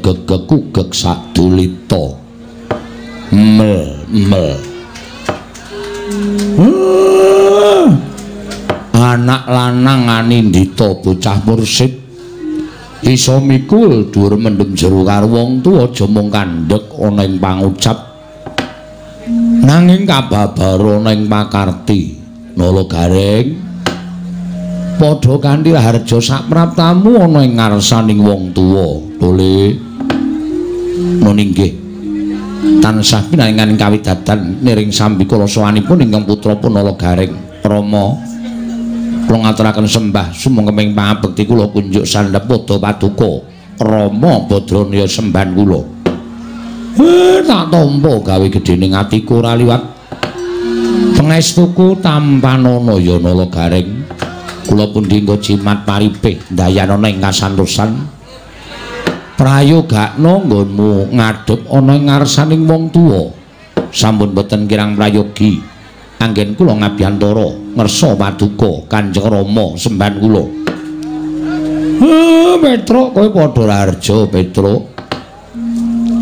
gegegegugeg sadulita. Mel mel. Anak lanang anindita bocah mursid iso mikul dhuwur mendem jero karo wong tuwa aja mung kandhek ana ing pangucap nanging kababar ana ing pakarti. Nala Gareng padha kanthi raharja sapraptamu ana ing ngarsaning wong tuwa. Tole nun inggih tansah pinaringan kawidadan niring sambikala sowanipun ingkang putra Nala Gareng. Rama kula ngaturaken sembah sumangga pangabekti kula kunjuk sandhep padha paduka Rama Badranaya sembahan kula. Tak tampa gawe gedhening atiku ora liwat pangestuku tampanana ya Nala Gareng. Kula pundi nggo jimat paripih ndayanana ing kasantosan prayogakna nggonmu ngadhep ana ing ngarsaning wong tuwa. Sampun boten kirang prayogi anggen kula ngabiyantara ngersa paduka Kanjeng Rama sembahan kula. Petruk kowe padha raharja Petruk.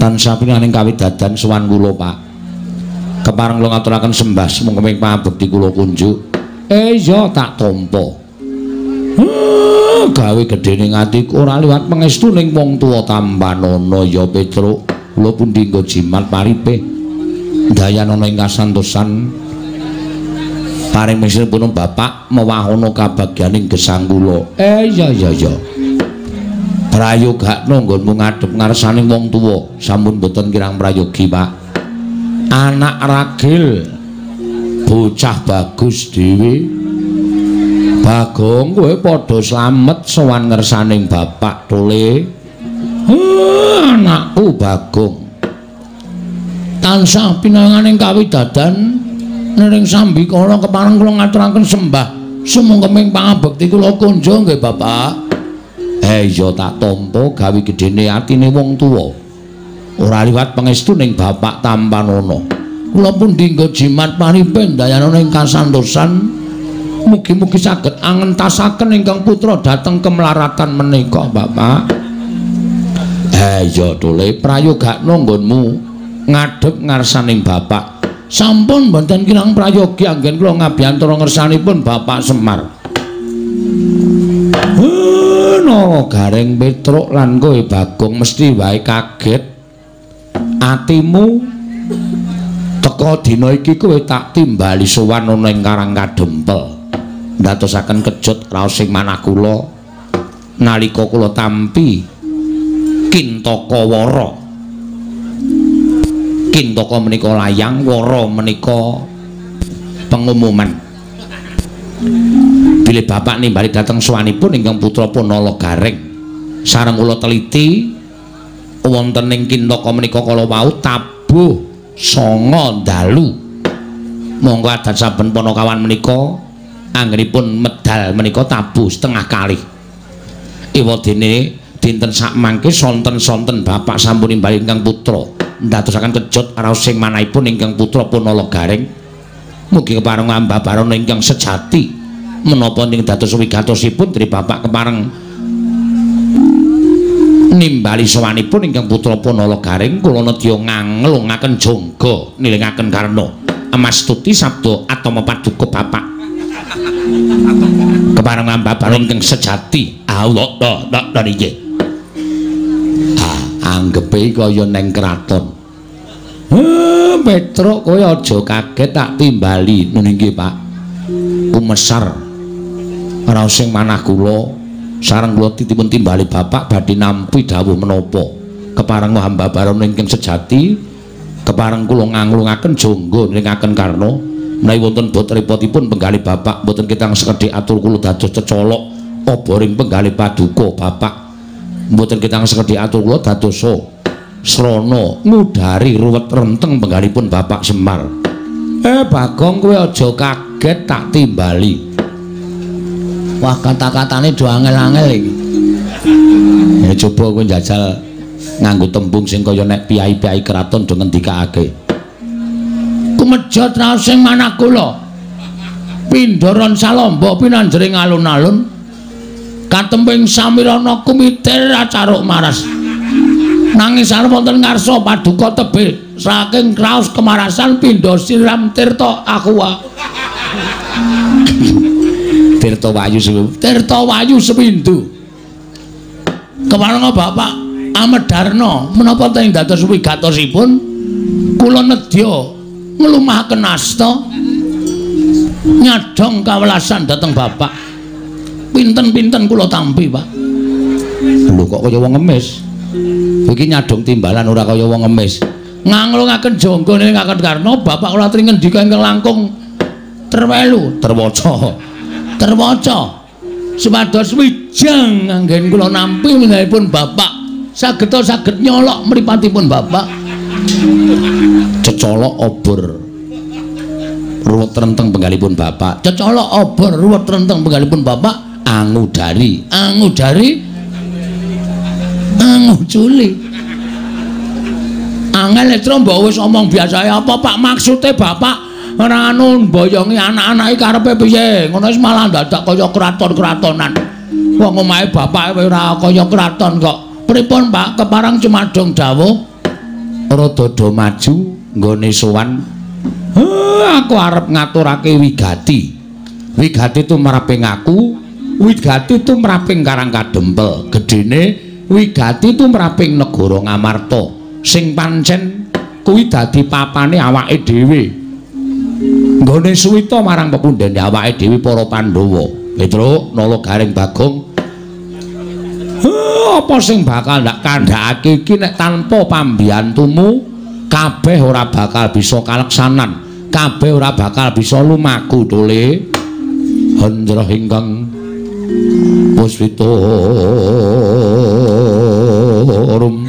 Tansah pinaning kawidadan sowan kula Pak. Kepareng kula ngaturaken sembah sumangga pangabekti kula kunjuk. Iya tak tampa. Gawe gedhening atiku ora liwat pangestuning wong tuwa tampanana ya Petruk. Kula pundi nggo jimat paripih ndayanana ing kasantosan paring misinipun bapak mewahana kabagyaning gesang kula. Iya iya iya. Prayogakna nggonmu ngadhep ngarsaning wong tuwa. Sampun boten kirang prayogi Pak. Anak ragil bocah bagus dhewe. Bagong kowe padha slamet sowan ngersaning bapak tole. Anakku Bagong tansah pinanganing kawidadan niring sambikala kepareng kula ngaturaken sembah sumangga pangabekti kula kunjung nggih bapak. Iya tak tampa gawe gedhene atine wong tuwa ora liwat pangestuning bapak tampanana. Kula pundi nggo jimat paripih ndayanana ing kasantosan. Mugi-mugi saged angentasaken ingkang putra dhateng kemlaratan menika bapak. Iya tole prayogakna nggonmu ngadhep ngarsaning bapak. Sampun mboten kirang prayogi anggen kula ngabiyantara ngersanipun Bapak Semar. Nara Gareng Petruk lan kowe Bagong mesti wae kaget atimu teka dina iki kowe tak timbali sowan ana ing Karang Kadempel. Ndadosaken kejut raos ing manah kula nalika kula tampi Kintaka Wara. Kintaka menika layang, wara menika pengumuman. Bilih bapak nimbali dhateng sowanipun ingkang putra Nala Gareng sareng kula teliti wonten ing Kintaka menika kala wau tabuh 9 dalu. Monggo adat saben panakawan menika anggenipun medal menika tabuh setengah kalih. Ewadene dinten sakmangke sonten-sonten bapak sampun nimbali ingkang putra ndadosaken kejut raos sing manahipun ingkang putra Nala Gareng. Mugi kepareng ambabarana ingkang sejati menapa ing dados wigatosipun dri bapak kepareng nimbali sowanipun ingkang putra Nala Gareng. Kula nedya nganglungaken jangga nilingaken karna amastuti sabda atama paduka bapak kepareng ambabarana ingkang sejati. Allah da nggih. Anggepe kaya neng kraton. Petruk kowe aja kaget tak timbali. Nun inggih Pak. Kumesar raos sing manah kula sareng kula titipun timbali bapak badhe nampi dawuh menapa. Kepareng hamba barana ingkang sejati kepareng kula nganglungaken jangga nringaken karna menawi wonten bot repotipun penggalih bapak mboten ketang sekedhik atur kula dados cecolok oboring penggalih paduka bapak. Mboten ketang sekedhik atur kula dadosa srana ngudari ruwet renteng penggalipun Bapak Semar. Bagong kowe aja kaget tak timbali. Wah kata-katane do angel-angel iki. Ya coba kowe njajal nganggo tembung sing kaya nek piyai-piyai kraton do ngendikake. Kumejot raos sing manah kula. Pindharan salamba pinanjering alun-alun. Katemping samirana kumitir acaruk maras. Nanging sareng wonten ngarsa paduka tebih saking kraos kemarasan pindha siram tirta aqua. Tirta Wayu Tirta Wayu Sepindu. Kepareng Bapak Amedarna menapa teng dados wigatosipun kula nedya nglumahaken asta nyadhong kawelasan dhateng Bapak. Pinten-pinten kula tampi, Pak. Lho kok kaya wong ngemis. Iki nyadhong timbalan ora kaya wong ngemis. Nganglungaken jangga ning ngaken karna Bapak kula aturi ngendika ingkang langkung terwelu, terwaca. Terwaca. Supados wijang anggen kula nampi minggahipun Bapak sageta saged nyolok mripatipun Bapak. Cecolok obor ruwet renteng penggalipun Bapak. Cecolok obor ruwet renteng penggalipun Bapak. Angudari, angudari, anguculi. Angel netra mbok wis omong biasae apa Pak maksude Bapak ora anu mboyongi anak-anake karepe piye? Ngono wis malah dadak kaya kraton-kratonan. Wong omahe bapak ora kaya kraton kok. Pripun Pak keparang cumadong dawuh rada do maju nggone sowan. Aku arep ngaturake wigati. Wigati tumraping aku, wigati tumraping Karang Kadempel. Gedene wigati tumraping negara Ngamarta sing pancen kuwi dadi papane awake dhewe. Nggone suwita marang pepundhene awake dhewe para Pandhawa. Petruk, Nala Garing Bagong. Apa sing bakal ndak kandhakake iki nek tanpa pambiyantumu kabeh ora bakal bisa kaleksanan, kabeh ora bakal bisa lumaku tole. Hendra ingkang puspita rum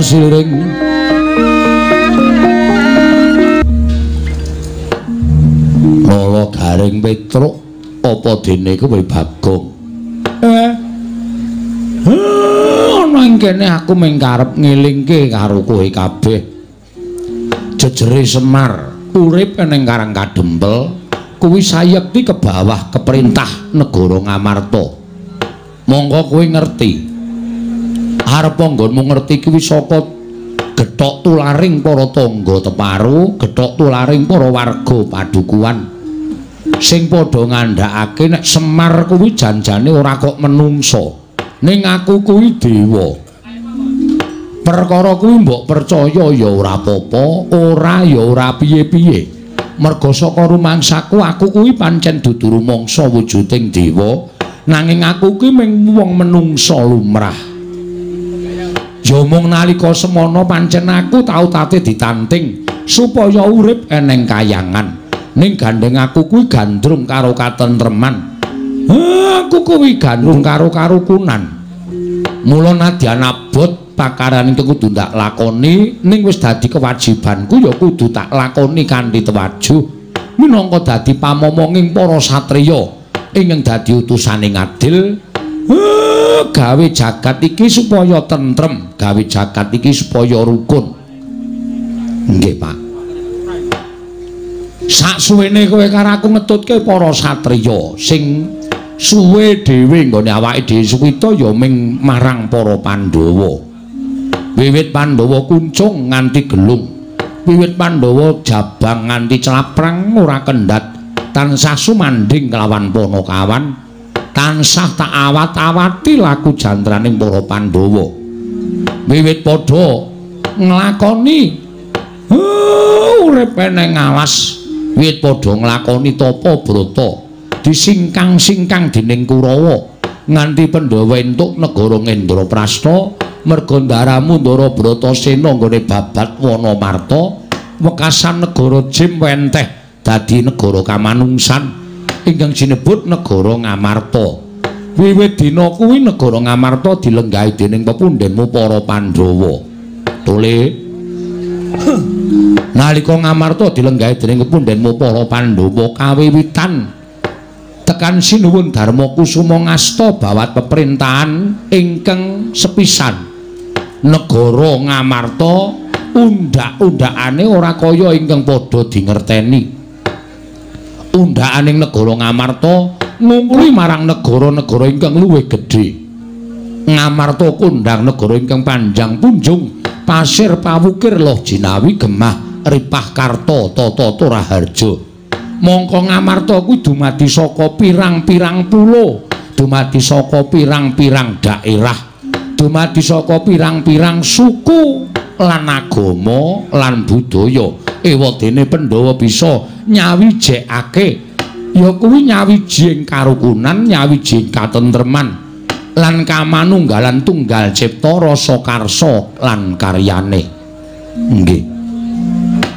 tasiring Nala Garing Petruk apa dene kowe Bagong? Ana ing kene aku mung karep ngelingke karo kowe kabeh. Jejere Semar urip ning Karang Kadempel kuwi sayekti ke bawah keperintah negara Ngamarta. Monggo kowe ngerti. Arep nggonmu ngerti kuwi saka gethok tularing para tangga teparu, gethok tularing para warga padukuhan sing padha ngandhakake nek Semar kuwi janjane ora kok menungsa, ning aku kuwi dewa. Perkara kuwi mbok percaya ya ora apa-apa, ora ya ora piye-piye. Merga saka rumangsaku aku kuwi pancen dudu rumangsa wujuding dewa, nanging aku kuwi mung wong menungsa lumrah. Ya mung nalika semana pancen aku tau tate ditanting supaya urip eneng kayangan. Ning gandeng aku kuwi gandrung karo katentreman. Aku kuwi gandrung karo karukunan. Mula nadyan abot pakaran iki kudu ndak lakoni, ning wis dadi kewajibanku ya kudu tak lakoni kanthi tewajuh minangka dadi pamomonging para satriya ingkang dadi utusane ngadil. Gawe jagat iki supaya tentrem, gawe jagat iki supaya rukun. Nggih, Pak. Saksuwene kowe karo aku ngetutke para satriya sing suwe dhewe nggone awake dhewe suwita ya ming marang para Pandhawa. Wiwit Pandhawa kuncung nganti gelung, wiwit Pandhawa jabang nganti claprang ora kendhat, tansah sumandhing kelawan Panakawan, tansah tak awat-awati laku jantraning para Pandhawa. Wiwit padha nglakoni urip eneng alas, wiwit padha nglakoni tapa brata disingkang-singkang dening Kurawa nganti Pandhawa entuk negara Ngendraprasta. Merga ndaramu Ndara Bratasena nggone babat Wanamarta, wekasan negara Jim wenteh dadi negara kamanungsan ingkang sinebut negara Ngamarta. Wiwit dina kuwi negara Ngamarta dilenggahi dening pepundhenmu para Pandhawa. Tole nalika Ngamarta dilenggahi dening pepundhenmu para Pandhawa kawiwitan tekan Sinuwun Darma Kusuma ngasta bawat peperintahan ingkang sepisan. Negara Ngamarta undhak-undhakane ora kaya ingkang padha dingerteni. Undhakaning negara Ngamarta ngungkuli marang negara-negara ingkang luwih gedhe. Ngamarta kondhang negara ingkang panjang punjung, pasir pawukir loh jinawi gemah ripah karta tata raharja. Mongko Ngamarta kuwi dumadi saka pirang-pirang pulo, dumadi saka pirang-pirang daerah, dumadi saka pirang-pirang suku lan agama lan budaya. Ewadene Pandhawa bisa nyawijekake ya kuwi nyawijing karukunan, nyawijing katentreman lan kamanunggalan tunggal cipta rasa karsa lan karyane. Nggih.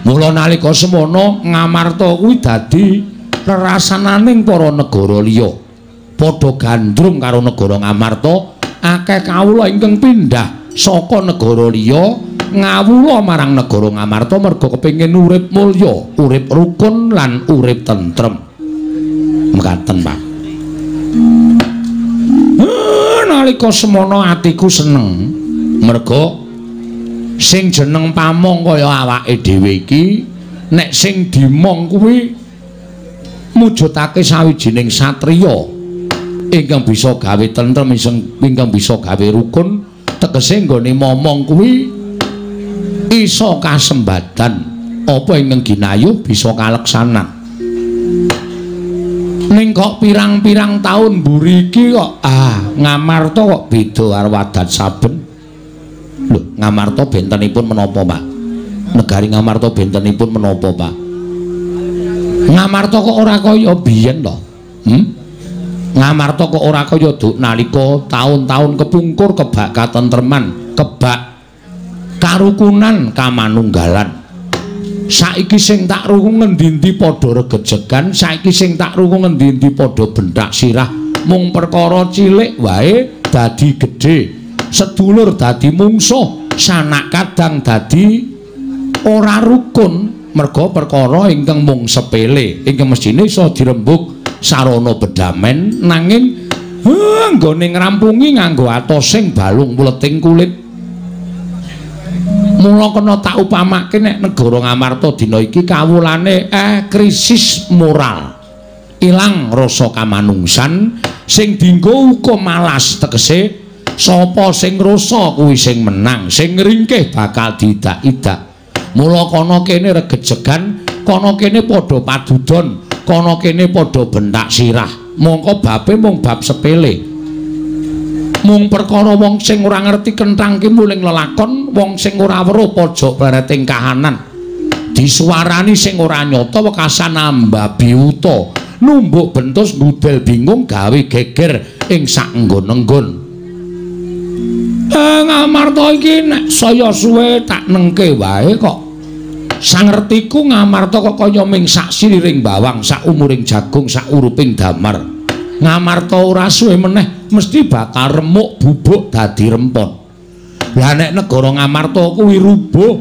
Mula nalika semono Ngamarta kuwi dadi rerasananing para negara liya. Padha gandrung karo negara Ngamarta, akeh kawula ingkang pindhah saka negara liya ngawula marang negara Ngamarta merga kepengin urip mulya, urip rukun lan urip tentrem. Mekaten, Pak. Nalika semono atiku seneng merga sing jeneng pamong kaya awake dhewe iki nek sing dimong kuwi mujudake sawijining satriya ingkang bisa gawe tentrem, ingkang bisa gawe rukun, tegese nggone momong kuwi iso kasembadan apa ingkang ginayuh bisa kaleksanan. Ning kok pirang-pirang taun mburi iki kok Ngamarta kok beda karo adat saben. Lho, Ngamarta bentenipun menapa, Pak? Negari Ngamarta bentenipun menapa, Pak? Ngamarta kok ora kaya biyen to? Ngamarta kok ora kaya duk nalika taun-taun kepungkur kebak katentreman, kebak karukunan kamanunggalan. Saiki sing tak rungu ngendi-endi padha regejegan, saiki sing tak rungu ngendi-endi padha benthak sirah, mung perkara cilik wae dadi gedhe, sedulur dadi mungsuh, sanak kadang dadi ora rukun merga perkara ingkang mung sepele, ingkang mesthine iso dirembug sarana bedamen, nanging nggone ngrampungi nganggo atosing balung mleting kulit. Mula kena tak upamake nek negara Ngamarta dina iki kawulane krisis moral. Ilang rasa kamanungsan sing dienggo hukum malas, tegese sapa sing rasa kuwi sing menang, sing ngringkih bakal diidak-idak. Mula kono kene regejegan, kono kene padha padudon, kono kene padha benthak sirah. Mongko babe mung bab sepele. Mung perkara wong sing ora ngerti kenthang ki muling lelakon, wong sing ora weruh pojok plereting kahanan. Disuwarani sing ora nyata wekasan ambabi wuta, numbuk bentus ngudel bingung gawe geger ing sak nggon-nggon. Ngamarta iki nek saya suwe tak nengke wae kok. Sangertiku Ngamarta kok kaya ming sak siliring bawang, sak umuring jagung, sak uruping damar. Ngamarta ora suwe meneh mesti bakal remuk bubuk dadi rempon. Lah nek negara Ngamarta kuwi rubuh,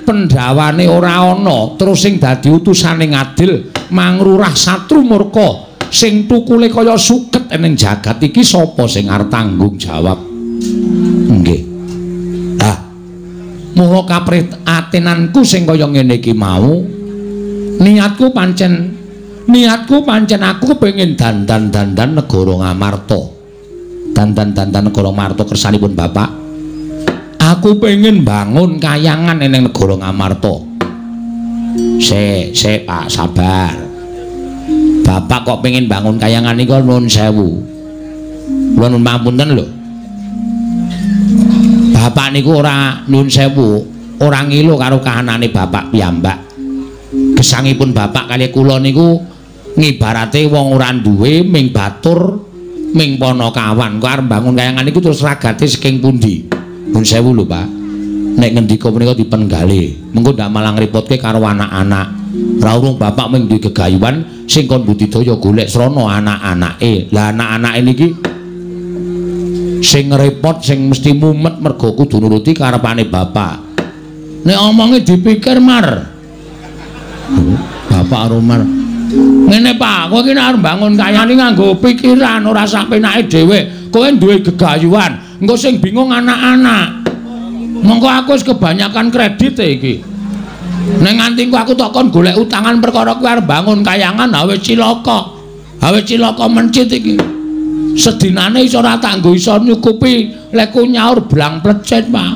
pendhawane ora ana, terus sing dadi utusane ngadil mangrurah satru murka sing tukule kaya suket ning jagat iki sapa sing arep tanggung jawab? Nggih. Lah mula kaprihatinanku sing kaya ngene iki mau, niatku pancen aku kepengin dandan-dandan negara Ngamarta. Dandan-dandan negara Ngamarta kersanipun Bapak. Aku pengen bangun kayangan ning negara Ngamarta. Sik, sik Pak, sabar. Bapak kok pengen bangun kayangan niku nuwun sewu. Kula nuwun pangapunten lho. Bapak niku ora nuwun sewu, ora ngilu karo kahanane bapak piyambak. Gesangipun bapak kali kula niku ngibarate wong ora duwe ming batur ming panakawan. Kok arep bangun kayangan niku terus ragate saking pundi? Nuwun sewu lho, Pak. Nek ngendika menika dipenggalih, mengko ndak malah ngrepotke karo anak-anak. Ra urung bapak ming duwe gegayuhan sing kon budidaya golek srana anak-anake. Lah anak-anake niki sing repot, sing mesti mumet mergo kudu nuruti karepane bapak. Nek omonge dipikir mar. Bapak karo Mar. Ngene Pak, kowe iki nek arep bangun kayane nganggo pikiran ora sak penake dhewe. Kowe duwe gegayuhan, engko sing bingung anak-anak. Mongko aku wis kebanyakan kredit iki. Nek nganti aku tak kon golek utangan perkara kowe arep bangun kayangan ha wis cilaka. Awit cilaka mencit iki. Sedinane iso ora tak nggo iso nyukupi leku nyaur blang plecet, Pak.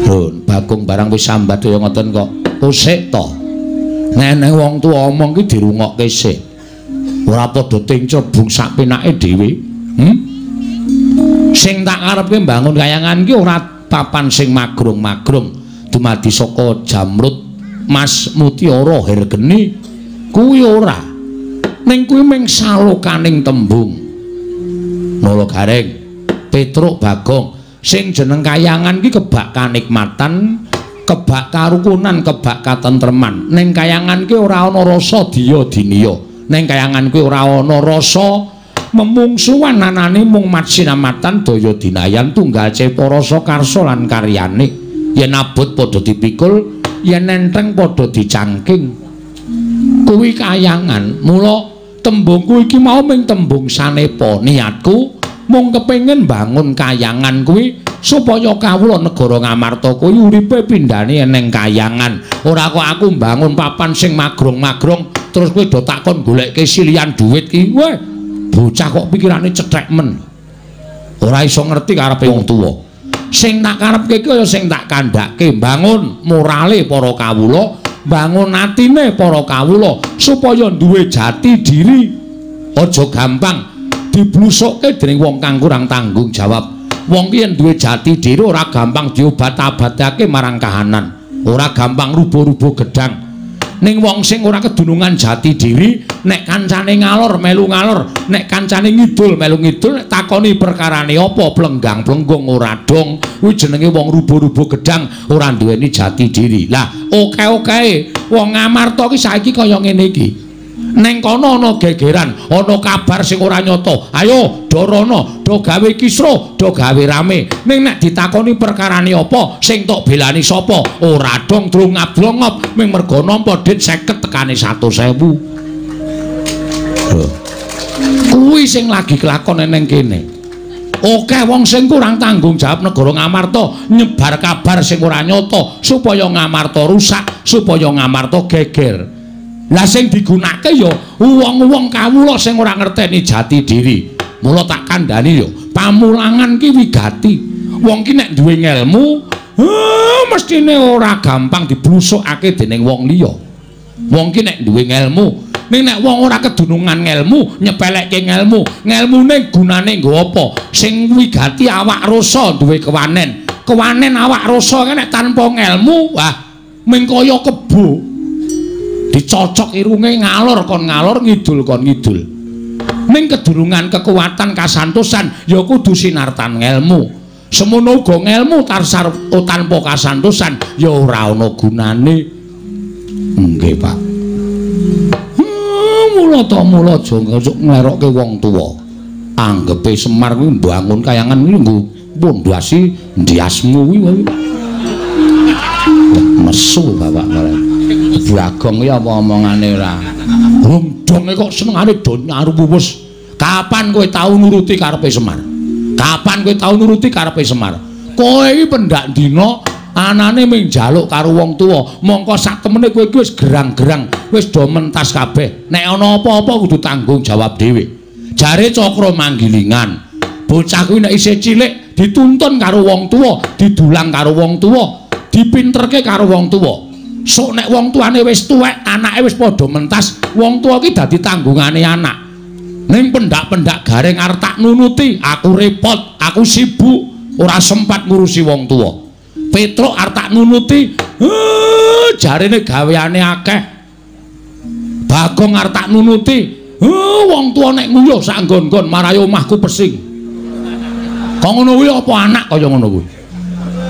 Lho, Bagong barang wis sambat kaya ngoten kok. Usik to. Nek wong tuwa omong ki dirungokke sik. Ora padha tinclebung sak penake dhewe. Sing tak karepke mbangun kayangan ki ora papan sing magrong-magrong dumadi saka jamrut mas mutiara hergeni kuwi ora. Ning kuwi mung salokaning tembung. Nala Gareng, Petruk, Bagong, sing jeneng kayangan ki kebak kanikmatan, kebak karukunan, kebak katentreman. Ning kayangan ki ora ana rasa diya diniya. Ning kayangan kuwi ora ana rasa memungsuhan, anane mung matsinamatan daya dinayan tunggal cepa rasa karsa lan karyane. Yen abot padha dipikul, yen enteng padha dicangking. Kuwi kayangan. Mula tembungku iki mau mung tembung sanepa. Niatku mung kepengin bangun kayangan kuwi supaya kawula negara Ngamarta kuwi uripe pindhane eneng kayangan. Ora kok aku mbangun papan sing magrong-magrong terus kowe do takon goleke silian dhuwit ki. Weh, bocah kok pikirane cethek men. Ora iso ngerti karepe wong tuwa. Sing tak karepke ki kaya sing tak kandhake, bangun morale para kawula, bangun atine para kawula supaya duwe jati diri. Aja gampang diblusukke dening wong kang kurang tanggung jawab. Wong ki yen duwe jati diri ora gampang diobat-abatake marang kahanan, ora gampang rubuh-rubuh gedang. Ning wong sing ora kedunungan jati diri, nek kancane ngalor melu ngalor, nek kancane ngidul melu ngidul, nek takoni perkarane apa plenggang-plenggung ora dong. Kuwi jenenge wong rubuh-rubuh gedang, ora duweni jati diri. Lah, oke-oke wong Ngamarta ki saiki kaya ngene iki. Neng kono ana gegeran, ana kabar sing ora nyata. Ayo dorono, do gawe kisruh, do gawe rame. Ning nek ditakoni perkarane apa, sing tok belani sapa, ora dong drongap-drongop ming mergo nampa dit 50 tekane 100.000. Kuwi sing lagi kelakon neng kene. Oke wong sing kurang tanggung jawab negara Ngamarta nyebar kabar sing ora nyata supaya Ngamarta rusak, supaya Ngamarta geger. Lah sing digunakake ya wong-wong kawula sing ora ngerteni jati diri. Mula tak kandhani ya, pamulangan ki wigati. Wong ki nek duwe ngelmu, mestine ora gampang diblusukake dening wong liya. Wong ki nek duwe ngelmu, ning nek wong ora kedunungan ngelmu, nyepelekke ngelmu, ngelmune gunane nggo apa? Sing wigati awak rasa duwe kewanen. Kewanen awak rasa nek tanpa ngelmu, wah ming kaya kebo. Dicocok irunge ngalor kon ngalor, ngidul kon ngidul. Ning kedurungan kekuatan kasantosan ya kudu sinartan ngelmu. Semono uga ngelmu tanpa kasantosan ya ora ana gunane. Nggih, Pak. Mula ta mula aja nglerokke wong tuwa. Anggepe Semar kuwi mbangun kayangan kuwi nggo pondasi ndiasmu kuwi. Mesu bapak bareng. Bagong iki apa omongane ora? Wong donge kok senengane do nyaruwus. Kapan kowe tau nuruti karepe Semar? Kapan kowe tau nuruti karepe Semar? Kowe iki pendak dina anane mung njaluk karo wong tuwa, mongko sak temene kowe iki wis gerang-gerang, wis do mentas kabeh. Nek ana apa-apa kudu tanggung jawab dhewe. Jare Cakra Manggilingan, bocah kuwi nek isih cilik dituntun karo wong tuwa, didulang karo wong tuwa, dipinterke karo wong tuwa. Sok nek wong tuane wis tuwek, anake wis padha mentas, wong tuwa ki dadi tanggungane anak. Ning pendak-pendak Gareng arep tak nunuti, aku repot, aku sibuk, ora sempat ngurusi wong tuwa. Petruk arep tak nunuti, jarene gaweane akeh. Bagong arep tak nunuti, wong tuwa nek nguyuh sak nggon-nggon marai omahku pesing. Kok ngono kuwi apa anak kaya ngono kuwi?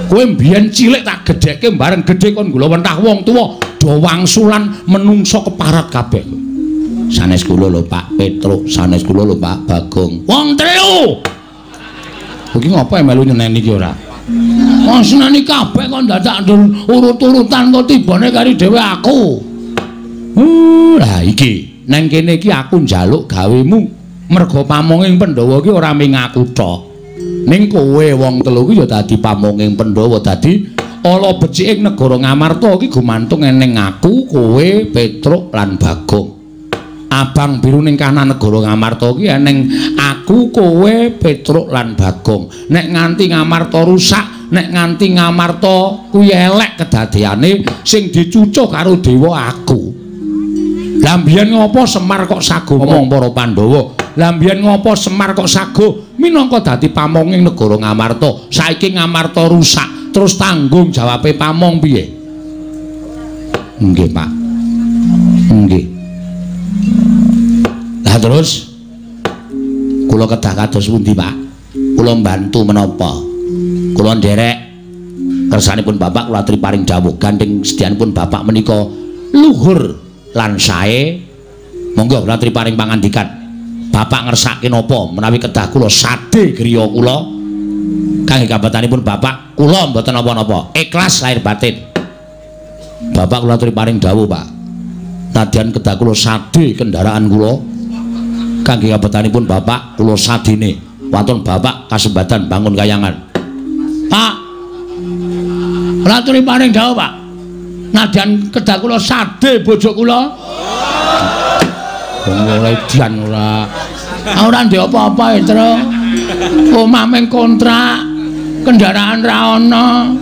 Kowe mbiyen cilik tak gedhekke bareng gedhe kon gula wentah wong tuwa do wangsulan menungso keparat kabeh. Sanes kula lho Pak Petruk, sanes kula lho Pak Bagong. Wong telu. Iki ngopo melu nyeneni iki ora? Wong seneni kabeh kok dadak urut-urutan kok tibane kari dhewe aku. Lah iki nang kene iki aku njaluk gawemu mergo pamonging Pandhawa iki ora mung aku tok. Ning kowe wong telu ki ya dadi pamonging Pandhawa, dadi ala beciking negara Ngamarta iki gumantung eneng aku, kowe, Petruk lan Bagong. Abang biru ning kahanan negara Ngamarta ki eneng aku, kowe, Petruk lan Bagong. Nek nganti Ngamarta rusak, nek nganti Ngamarta kuwi elek kedadeane, sing dicucuh karo dewa aku. Lah mbiyen ngopo Semar kok sago ngomong para Pandhawa? Lah mbiyen ngopo Semar kok sago minangka dadi pamonging negara Ngamarta? Saiki Ngamarta rusak, terus tanggung jawabe pamong piye? Nggih, Pak. Nggih. Lah terus kula kedah kados pundi, Pak? Kula mbantu menapa? Kula nderek kersanipun Bapak kula aturi paring dawuh gandeng sedyanipun Bapak menika luhur lan sae. Monggo kula aturi paring pangandikan. Bapak ngersake napa menawi kedah kula sade griya kula kangge kabatanipun Bapak kula mboten napa-napa, ikhlas lahir batin. Bapak kula aturi paring dawuh, Pak. Nadyan kedah kula sade kendaraan kula kangge kabetanipun Bapak kula sadene waton Bapak kasembadan bangun kayangan. Pak, kula aturi paring dawuh, Pak. Nadyan kedah kula sade bojo kula. Wong ora edian ora. Ora ndek apa-apa, Tru. Omah mung kontrak, kendaraan ra ana.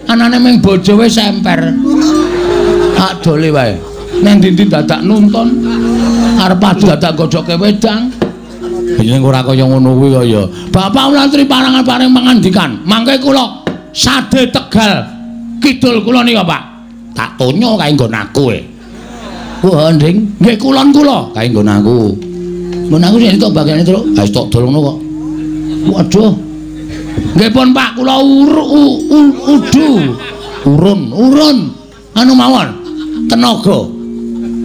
Anane mung bojo wis emper. Hak dole wae. Neng ndi-ndi dadak nuntun. Arep adu dadak gojoke wedang. Yen ora kaya ngono kuwi kaya. Bapak kula aturi parangan paring pangandikan. Mangke kula sade Tegal kidul kula nika, Pak. Tak tonyo kae nggon aku e. Wah, Nding, nggih kulon kula kae nggon aku. Nggon aku sing entuk bagiane, Truk. Ha wis tok dol ngono kok. Waduh. Nggih pun, Pak, kula udu. Urun, urun. Anu mawon. Tenaga.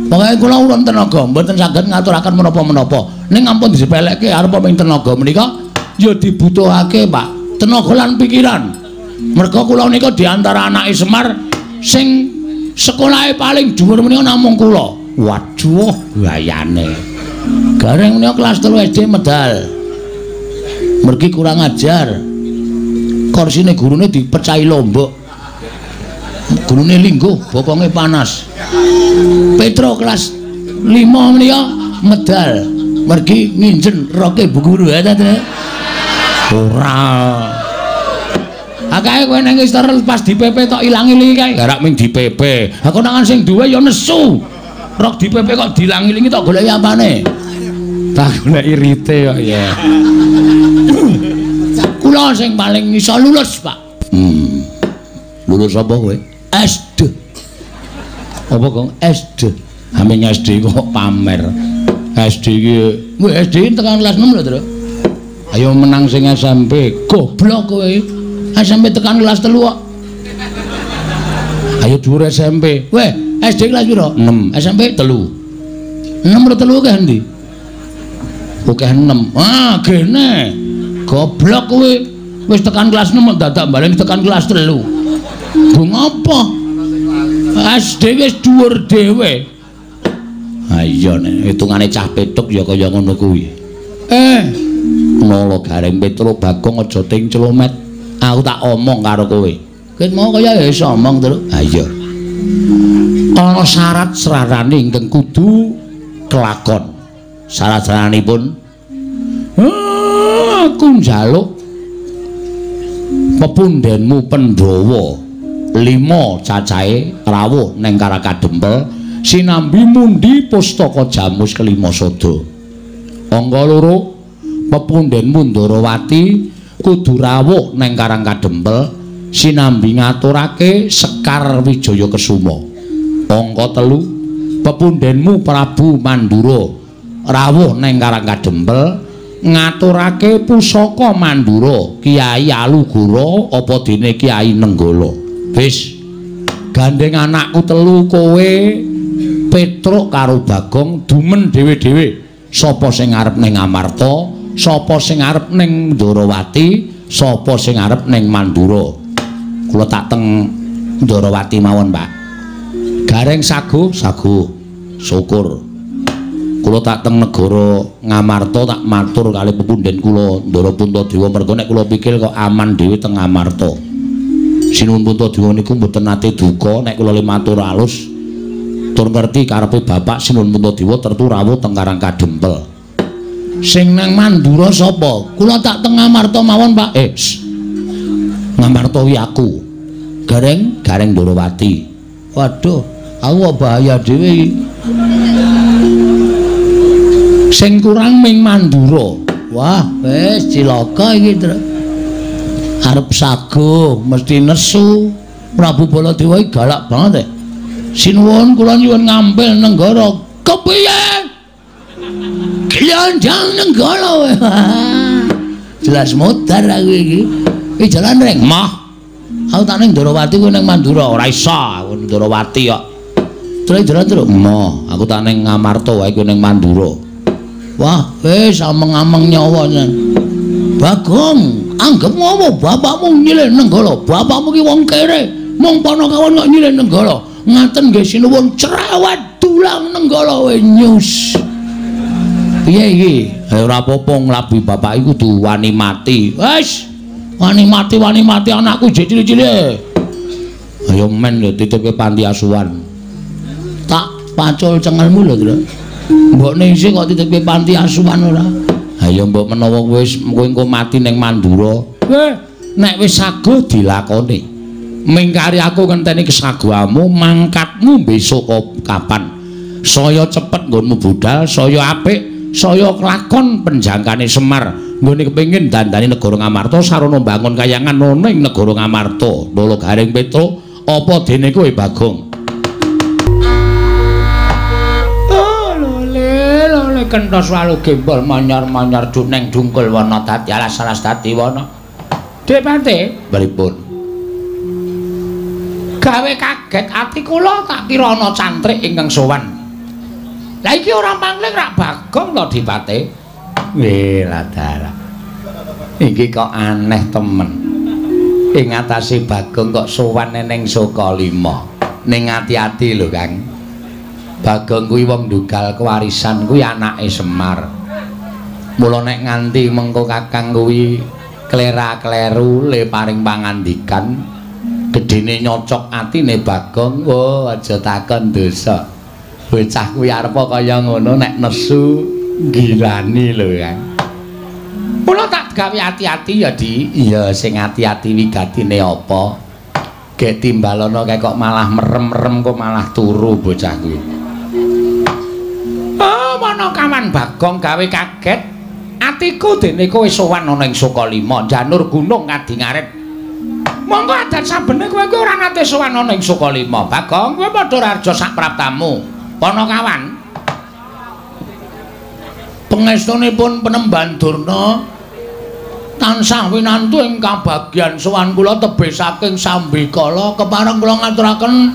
Pokoke kula urun tenaga, mboten saged ngaturaken menapa-menapa. Ning ampun disepelekke arep ming tenaga menika ya dibutuhake, Pak. Tenaga lan pikiran. Merga kula nika di antara anake Semar sing sekolahe paling dhuwur menika namung kula. Waduh, gayane. Gareng menika kelas 3 SD medal. Mergi kurang ajar. Korsine gurune dipecahi lombok. Gurune lingguh, bokonge panas. Petro kelas 5 menika medal. Mergi nginjen roke bu guru ya ta. Ora. Akae kowe nang istor pas di PP tok ilang-ilingi kae. Garak ming di PP. Aku nangan sing duwe ya nesu. Rok di PP kok dilang-ilingi tok goleki apane? Tak goleki rite kok ya. Kula sing paling iso lulus, Pak. Lulus apa kowe? SD. Apa kok SD? Haming SD kok pamer. SD iki, kowe SD tekan kelas 6 lho, Tru. Ayo menang sing SMP. Goblok kowe. SMP tekan kelas 3 kok. Ayo dhuwur SMP. Weh, SD kelas piro? 6. SMP 3. 6 ro 3 akeh endi? Akeh 6. Ah, gene. Goblok kowe. Wis tekan kelas 6 dadak baleni tekan kelas 3. Nggo ngapa? SD wis dhuwur dhewe. Ha iya nek hitungane cah petuk ya kaya ngono kuwi. Nala Gareng Petro Bagong aja ting celomet. Aku tak omong karo kowe. Ket mau kaya ya iso omong, Tru. Ha iya. Ana syarat srarane ingkang kudu kelakon. Syarat-syaranipun aku njaluk pepundhenmu Pandhawa 5 cacahe rawuh neng Karang Kadempel sinambi mundi pustaka Jamus kelima sada. Angka 2 pepundhenmu Ndarawati kudu rawuh neng Karang Kadempel sinambi ngaturake Sekar Wijaya Kesuma. Angka 3 pepundhenmu Prabu Mandura rawuh neng Karang Kadempel ngaturake pusaka Mandura Kiai Alugoro apa dene Kiai Nenggala. Wis gandeng anakku telu kowe Petruk karo Bagong dumen dhewe-dhewe. Sapa sing arep ning Amarta, sapa sing arep ning Ndarawati, sapa sing arep ning Mandura. Kula tak teng Ndarawati mawon, Pak. Gareng sago, sago. Syukur. Kula tak teng negara Ngamarta tak matur kali pepunden kula Ndara Puntadewa merga nek kula pikir kok aman dhewe teng Ngamarta. Sinuwun Puntadewa niku mboten nate duka nek kula le matur alus. Tur ngerti karepe bapak Sinuwun Puntadewa tertu rawuh teng Karang Kadempel. Sing nang Mandura sapa? Kula tak teng Ngamarta mawon, Pak. Ngamarta wi aku. Gareng, Gareng Ndorowati. Waduh, aku kok bahaya dhewe iki. Sing kurang ming Mandura. Wah, wis cilaka iki, Tru. Arep sago mesti nesu. Prabu Baladewa iki galak banget. Sinuwun kula nyuwun ngampil nenggara. Kepiye? Glandang nenggara. Jelas modar aku iki. Iki jalan reng. Mah. Aku tak ning Ndorowati kowe ning Mandura. Ora iso aku ning Ndorowati kok. Terus jalan terus. Mah, aku tak ning Ngamarta wae kowe ning Mandura. Wah, wis ameng-ameng nyawa nyen. Bagong, anggep ngopo bapakmu nyilih nenggala. Bapakmu ki wong kere. Mung panakawan kok nyilih nenggala. Ngaten nggih sinuwun cerewet dulang nenggala we nyus. Piye iki? Ora apa-apa nglabi bapak iku kudu wani mati. Wis, wani mati anakku jek cilik-cilik. Ayo men lho titipke panti asuhan. Tak pacul cengelmu lho, Tru. Mbokne isih kok titipke panti asuhan ora? Ayo mbok menawa wis kowe engko mati ning Mandura. Nek wis sago dilakoni. Mingkari aku ngenteni kesaguhamu, mangkatmu besok kapan? Saya cepet nggonmu budal, saya apik, saya kelakon penjangkane Semar. Nggone kepengin dandani negara Ngamarta sarana mbangun kayangan ana ing negara Ngamarta. Lolo Gareng Petro, apa dene kowe Bagong? Oh, lole, lole kenthos walu gembol manyar-manyar juneng dungkul wana dadi alas-alas dadi wana. Depate, pripun? Gawe kaget ati kula tak kira ana cantrik ingkang sowan. Lah iki ora pangling rak Bagong to Dipate. Weh ladara. Iki kok aneh temen. Ing atase Bagong kok sowan ning Sukalima. Ning ati-ati lho, Kang. Bagong kuwi wong ndugal kewarisan kuwi anake Semar. Mula nek nganti mengko Kakang kuwi klera-kleru le paring pangandikan gedene nyocok atine Bagong, oh aja takon dosa. Bocah kuwi arepa kaya ngono nek nesu ngilani lho, Kang. Mula tak gawe ati-ati ya, Di. Iya, sing ati-ati wigatine apa? Gek timbalono kae kok malah merem-merem kok malah turu bocah kuwi. Oh, mana kawan Bagong gawe kaget. Atiku dene kowe sowan ana ing Sukalima, janur gunung ngadi ngaret. Monggo adat sabene kowe kuwi ora nate sowan ana ing Sukalima. Bagong, kowe padha raja sak praptamu. Panakawan. Pangestunipun Penemban Durna tansah winantu ing kabagyan sowan kula tebih saking sambikala kepareng kula ngaturaken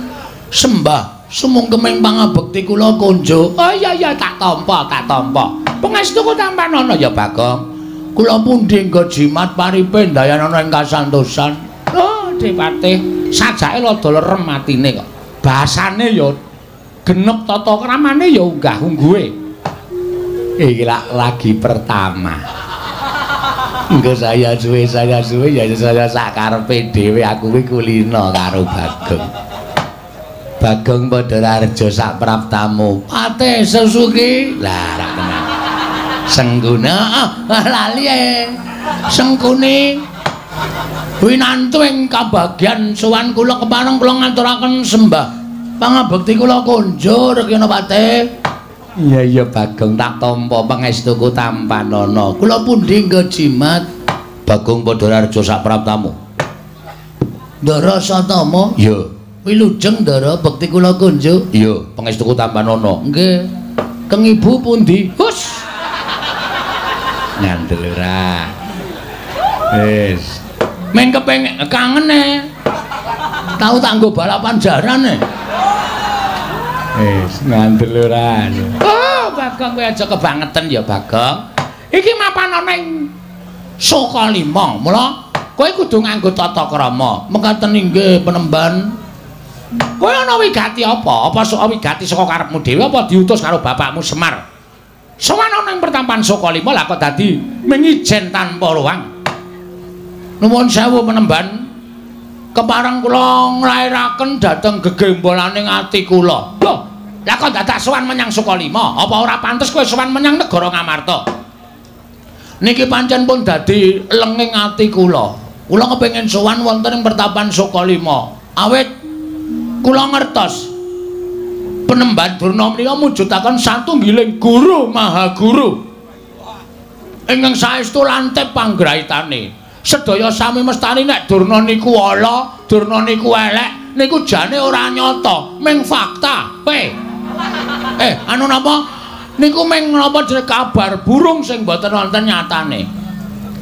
sembah sumungkeming pangabekti kula konjuk. Oh iya iya tak tampa, tak tampa. Pangestuku tampanana ya Bagong. Kula pundi nggo jimat paripe ndayanana ing kasantosan. Oh, Depate, sajake rada lerem atine kok. Basane ya genep tata kramane ya unggah-ungguhe. Iki lagi pertama. Engko saya suwe ya saya sak karepe dhewe aku kuwi kulino karo Bagong. Bagong padha raja sak praptamu. Pate Susuki. Lah rak tenan. Sengguna lali e. Sengkuni winantu ing kabagyan sowan kula kepareng kula ngaturaken sembah pangabekti kula konjur Rekyana Pate. Iya iya Bagong tak tampa pangestuku tampanana. Kula pundi nggo jimat? Bagong padha raja sak praptamu. Ndara Satama? Iya. Wilujeng Ndara bekti kula konjuk. Iya, pangestuku tampanana. Nggih. Keng ibu pundi? Hus. Ngandel ora. Wis. Men kepengin kangen e. Tau tak nggo balapan jaran e. Wis ngandel ora. Oh, Bagong kowe aja kebangetan ya, Bagong. Iki mapan ana ing Sukalima. Mula kowe kudu nganggo tata krama. Mekaten inggih Penemban. Kowe ana wigati apa? Apa sok wigati saka karepmu dhewe apa diutus karo bapakmu Semar? Sowan ana ing pertampan Sukalima lah kok dadi mengijen tanpa ruang. Nuwun sewu Penemban. Kepareng kula nglairaken dhateng gegembolaning ati kula. Lho, Lah kok dadak sowan menyang Sukalima? Apa ora pantes kowe sowan menyang negara Ngamarta? Niki pancen pun dadi lenging ati kula. Kula kepengin sowan wonten ing pertapan Sukalima. Awit kula ngertos Penemban Durna menika mujudaken satunggiling guru maha guru ingkang saestu lantip panggraitane. Sedaya sami mestani nek Durna niku ala, Durna niku elek, niku jane ora nyata, ming fakta. Anu napa? Niku ming napa jenenge kabar burung sing mboten wonten nyatane.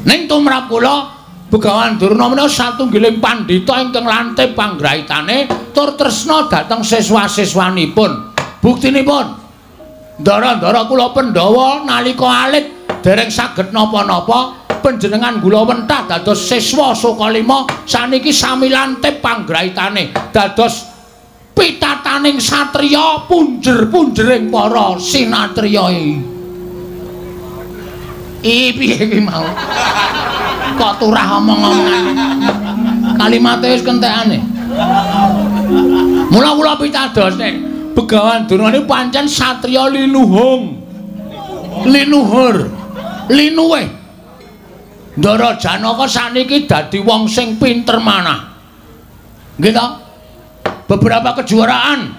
Ning tumrap kula Begawan Durna menika satunggiling pandhita ingkang lantip panggraitane tur tresna dhateng siswa-siswanipun. Buktinipun ndara-ndara kula Pandhawa nalika alit dereng saged napa-napa, panjenengan gula wentah dados siswa Sukalima saniki sami lantip panggraitane dados pitataning satriya punjer-punjering para sinatriya. Piye iki mau? Kok turah omong-omongan. Kalimate wis kentekane. Mula kula pitados nek Begawan Durna niku pancen satriya linuhung. Linuhur. Linuwih. Ndara Janaka saniki dadi wong sing pinter manah. Nggih to? Beberapa kejuaraan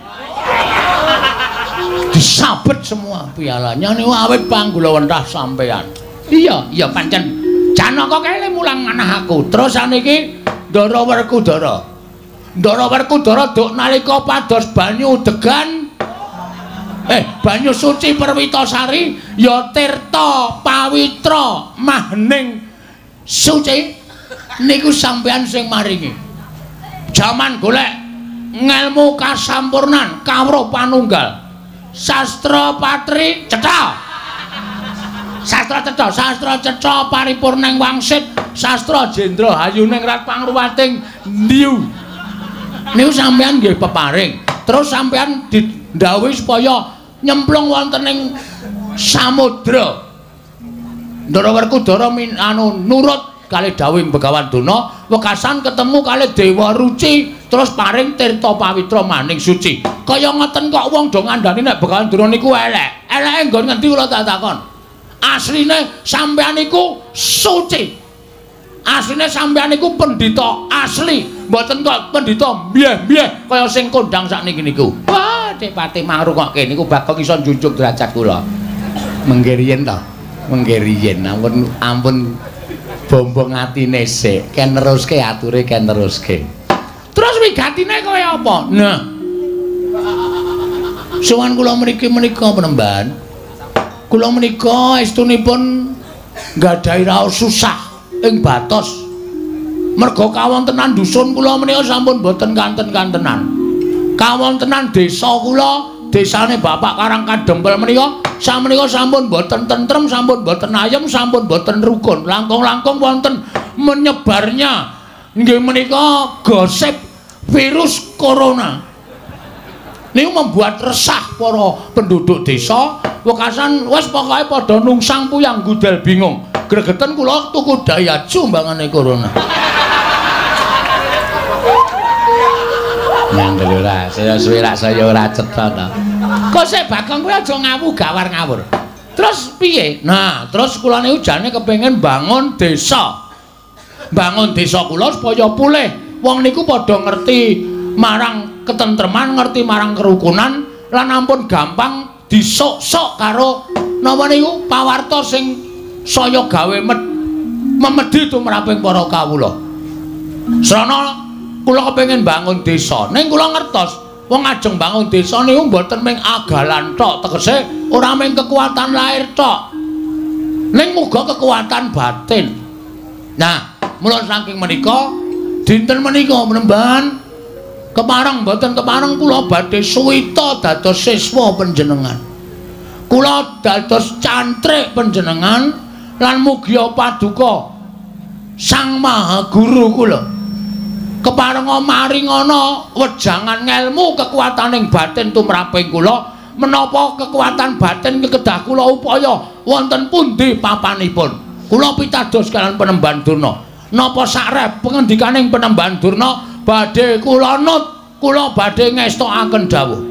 disabet semua pialanya niku awit panggulawentah sampean. Iya, iya pancen Janaka kae mulang manah aku. Terus saniki Ndara Werkudara. Ndara Werkudara duk nalika pados banyu degan banyu suci Perwitasari ya tirta pawitra mahning suci niku sampean sing maringi. Jaman golek ngelmu kasampurnan kawruh panunggal. Sastra patri cetha. Sastra cetha, sastra cetha paripurning wangsit, sastra jendra hayuning rat pangruwating ndiu. Niku sampean nggih peparing. Terus sampean didhawuhi supaya nyemplung wonten ing samudra. Ndara Werkudara anu nurut kalih dawuhing Begawan Durna, wekasan ketemu kalih Dewa Ruci, terus paring tirta pawitra maning suci. Kaya ngoten kok wong do ngandani nek Begawan Durna niku elek. Eleke nggon ngendi kula tak takon. Asline sampean niku suci. Asline sampean niku pendhita asli, mboten kok pendhita mbyeh-mbyeh kaya sing kondang sakniki niku. Wah, Dik Patih mangrungokke niku Bagong iso njunjung derajat kula. Mengke riyen to. Mengke riyen ampun ampun bombong atine sik, ken neruske ature ken neruske. Terus wigatine kaya apa? Nah. Sowan kula mriki menika Penemban. Kula menika estunipun nggadahi raos susah ing batos. Merga kawontenan dusun kula menika sampun boten kanten-kantenan. Kawontenan desa kula, desane Bapak Karang Kadempel menika samenika sampun boten tentrem, sampun boten ayem, sampun boten rukun. Langkung-langkung wonten menyebarnya nggih menika gosip virus corona. Niku membuat resah para penduduk desa. Wekasan wis pokoke padha nungsang puyang gudel bingung. Gregeten kula tuku dayaju mbangane corona. Nyandel ora, saya suwe rak saya ora cetha ta. Kok sik Bagong kuwi aja ngawu gawar ngawur. Terus piye? Nah, terus kula niku jane kepengin bangun desa. Bangun desa kula supaya pulih. Wong niku padha ngerti marang ketentreman, ngerti marang kerukunan lan ampun gampang disok-sok karo napa niku pawarta sing saya gawe memedhi tumraping para kawula. Srana kula kepengin bangun desa. Ning kula ngertos wong ajeng bangun desa niku mboten mung agalan tok, tegese ora mung kekuatan lahir tok. Ning muga kekuatan batin. Nah, mula saking menika dinten menika Penemban kepareng mboten kepareng kula badhe suwita dados siswa panjenengan. Kula dados cantrik panjenengan lan mugia paduka Sang Maha Guru kula. Keparenga maringana wejangan ngelmu kekuataning batin tumraping kula, menapa kekuatan batin kedah kula upaya wonten pundi papanipun. Kula pitados kalian Penemban Durna. Napa sakrep pengendikaning Penemban Durna badhe kula nut, kula badhe ngestokaken dawuh.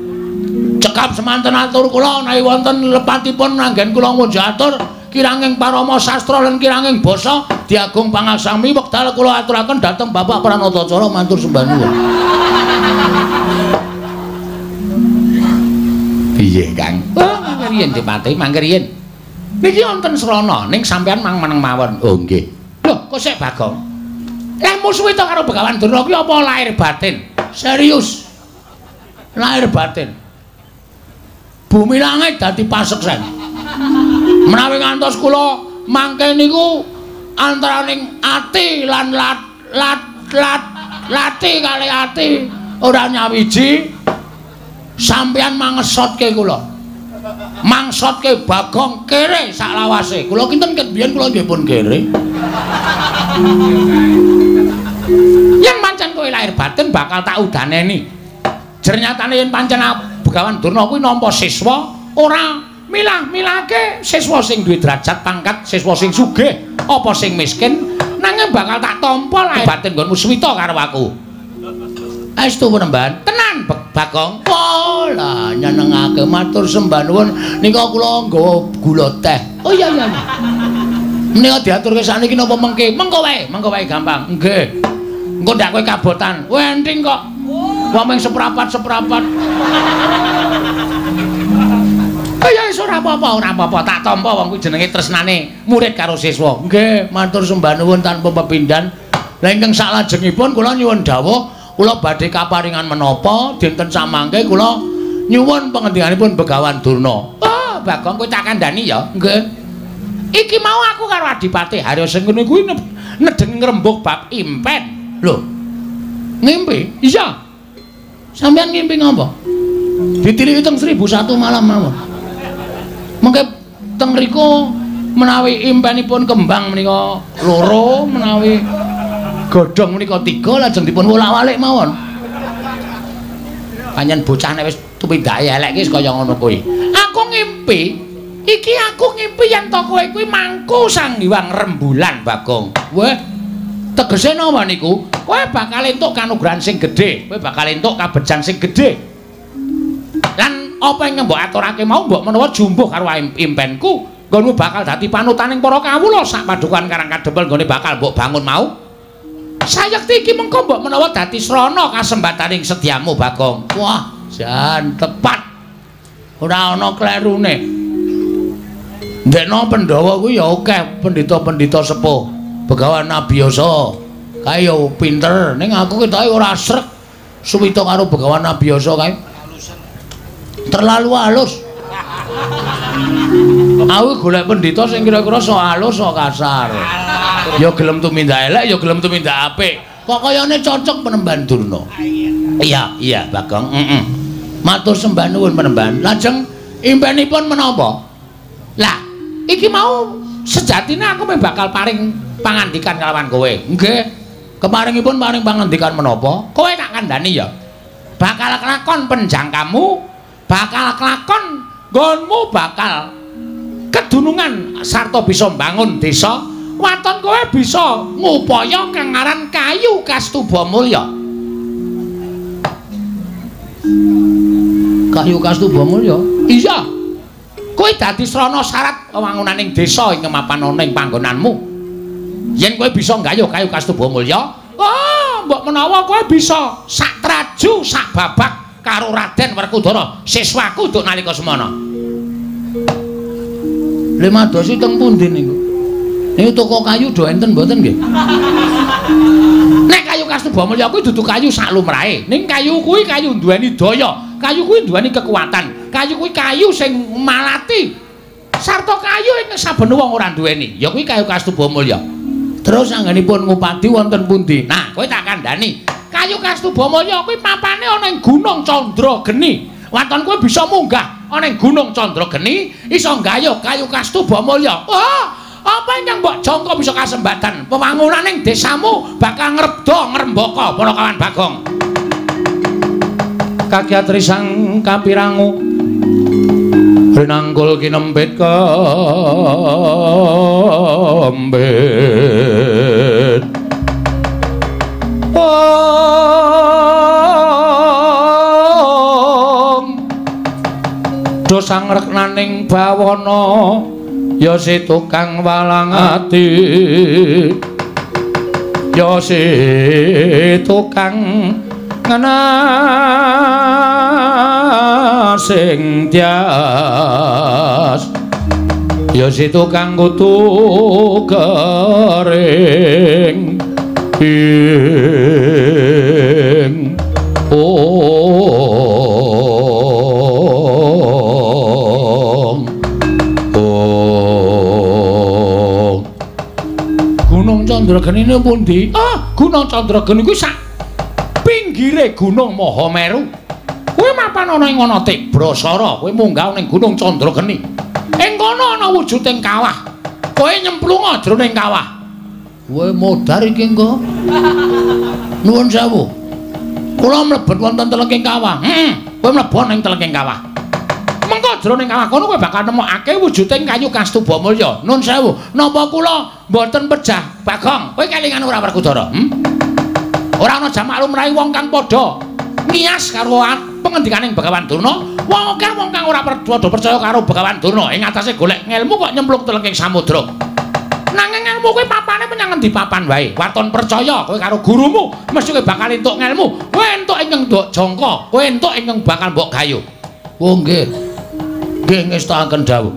Cekap semanten atur kula menawi wonten lepatipun anggen kula ngunjuk atur kiranging parama sastra lan kiranging basa diagung pangaksami wekdal kula aturaken dhateng Bapak Pranatacara matur sembah nuwun. Piye, Kang? Oh, mangke riyen Dipati, mangke riyen. Niki wonten srana ning sampean mang meneng mawon. Oh, nggih. Lho, kok sik Bagong? Lah musuhe to karo Begawan Durna kuwi apa lahir batin? Serius. Lahir batin. Bumi langit dadi paseksen. Menawi ngantos kula mangke niku antaraning ati lan lat lat lat lati kali ati ora nyawiji, sampeyan mangesotke kula. Mangsotke Bagong kere saklawase. Kula kinten ket biyen kula nggih pun kere. Yen pancen kowe lahir batin bakal tak udaneni. Jernyatane yen pancen Begawan Durna kuwi nampa siswa ora milah-milahke siswa sing duwe derajat pangkat, siswa sing sugih apa sing miskin, nanging bakal tak tampa lahir batin nggonmu suwita karo aku. Estu penemban tenan Bagong. Oh lah nyenengake matur sembah nuwun nika kula nggawa gula teh. Oh iya iya. Menika diaturke sakniki napa mengke? Mengko wae gampang. Nggih. Engko ndak kowe kabotan. Wenting kok. Wong mung seprapat-seprapat. Ya wis ora apa-apa, ora apa-apa. Tak tampa wong kuwi jenenge tresnane murid karo siswa. Nggih, matur sembah nuwun tanpa pepindhan. Lah ingkang saklajengipun kula nyuwun dawuh, kula badhe kaparingan menapa dinten samangke kula nyuwun pangendikanipun Begawan Durna. Oh, Bagong kowe tak kandhani ya. Nggih. Iki mau aku karo Adipati Harya Sengkuni kuwi nedeng ngrembug bab impen. Lho. Ngimpi? Iya. Sampeyan ngimpi ngapa? Ditiliki teng 1001 malam mawon. Mengke teng mriku menawi impenipun kembang menika loro, menawi godhong menika 3 lajeng dipun wolak-walik mawon. Pancen bocah nek wis tumindake elek iki kaya ngono kuwi. Aku ngimpi, iki aku ngimpi yen to kowe kuwi mangku Sang Hyang Rembulan, Bagong. Weh, tegese napa niku? Kowe bakal entuk kanugrahan sing gedhe, kowe bakal entuk kabejan sing gedhe. Lan apa ingkang mbok aturake mau mbok menawa jumbuh karo impenku, nggonmu bakal dadi panutaning para kawula sak padukan Karang Kadempel nggone bakal mbok bangun mau. Sayekti iki mengko mbok menawa dadi srana kasembataning sedyamu, Bagong. Wah, jan tepat. Ora ana klerune. Ndekno Pandhawa kuwi ya akeh pendhita-pendhita sepuh. Begawan Abiyasa kae ya pinter, ning aku ketoke ora srek suwita karo Begawan Abiyasa kae. Terlalu halus. Aku golek pendhita sing kira-kira sok halus sok kasar. Ya gelem tumindak elek, ya gelem tumindak apik. Kok kayane cocok penemban Durna. Iya, iya Bagong. Heeh. Matur sembah nuwun penemban. Lajeng impenipun menapa? Lah, iki mau sejatine aku meh bakal paring pangandikan kalawan kowe. Nggih. Keparingipun paring pangandikan menapa? Kowe tak kandhani ya. Bakal kelakon penjangkamu, bakal kelakon nggonmu bakal kedunungan sarta bisa mbangun desa. Waton kowe bisa ngupaya kang aran kayu Kastuba Mulya. Kayu Kastuba Mulya? Iya. Kowe dadi srana syarat wewangunaning desa ing mapan ana ing panggonanmu. Yen kowe bisa nggayuh kayu Kastuba Mulya, oh, mbok menawa kowe bisa sak traju sak babak karo Raden Werkudara, siswaku duk nalika semana. Lha madosi teng pundi niku? Niku toko kayu do enten mboten nggih? Nek kayu Kastuba Mulya kuwi dudu kayu sak lumrahe, ning kayu kuwi kayu duweni daya, kayu kuwi duweni kekuatan, kayu kuwi kayu sing malati sarta kayu ing saben wong ora duweni, ya kuwi kayu Kastuba Mulya. Terus anggenipun ngupadi wonten pundi? Nah, kowe tak kandhani. Kayu Kastuba Mulya kuwi papane ana ing Gunung Candrageni. Waton kowe bisa munggah ana ing Gunung Candrageni, iso nggayuh kayu Kastuba Mulya. Oh, apa ingkang mbok jangka bisa kasembatan wewangunaning desamu bakal ngrebda ngrembaka para kawan Bagong. Kakyatri sang kapirangu rinangkul kinempit kembit. Om Do sangreknaning bawana ya si tukang walang ati, ya si tukang ngena sing tias, ya si tukang kutu kering ing ong ong. Gunung Chandrageni niku pundi? Ah, Gunung Chandrageni kuwi sak pinggire Gunung Mahameru. Kuwi mapan ana ing ana Tibrasara, kowe munggah ning Gunung Chandrageni. Ing kono ana wujuding kawah. Kowe nyemplunga jroning kawah. Kowe modar iki engko. Nuwun sewu. Kula mlebet wonten telengking kawah. Heeh, kowe mlebu ning telengking kawah. Mengko jroning kawah kono kowe bakal nemokake wujuding kayu Kastuba Mulya. Nun sewu, napa kula mboten pejah Bagong? Kowe kelingan ora Werkudara? Ora ana jamak lumrahe wong kang padha ngiyas karo pengendikaning Begawan Durna. Wong akeh wong kang ora padha percaya karo Begawan Durna ing atase golek ngelmu kok nyemplung telengking samudra. Nanging ngelmu kowe papane menyang ngendi papan wae. Waton percaya kowe karo gurumu, mesti kowe bakal entuk ngelmu. Kowe entuk ingkang mbok jangka, kowe entuk ingkang bakal mbok gayu. Oh nggih. Nggih ngestakaken dawuh.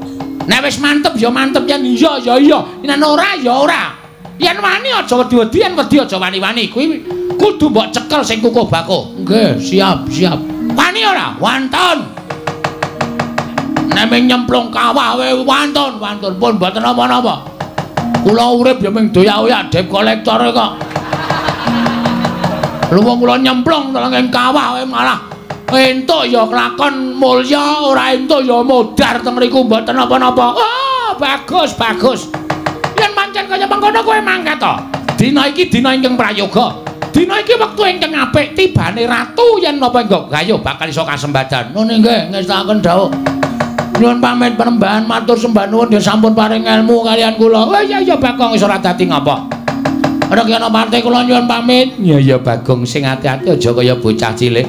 Nek wis mantep ya mantep, yen iya ya iya, yen ora ya ora. Yen wani aja wedi-wedi, yen wedi aja wani-wani. Kuwi kudu mbok cekel sing kukuh bakuh. Nggih, siap, siap. Wani ora? Wantun. Nek ming nyemplung kawah wae wantun, wantun pun mboten napa-napa. Kula urip ya ming doyak-oyak debt collector kok. Lha wong kula nyemplung telenging kawah wae malah entuk ya kelakon mulya, ora entuk ya modar teng mriku mboten napa-napa. Oh, bagus, bagus. Yen pancen kaya mengkono kowe mangkat to. Dina iki dina ingkang prayoga. Dina iki wektu ingkang apik tibane ratu yen napa engko gayuh bakal iso kasembadan. Nun nggih ngestakaken dawuh. Nyuwun pamit penembahan matur sembah nuwun ya sampun paring ilmu kalian kula. Oh iya iya Bagong iso ora dadi ngapa. Rekyana parte kula nyuwun pamit. Ya iya Bagong sing ati-ati aja kaya bocah cilik.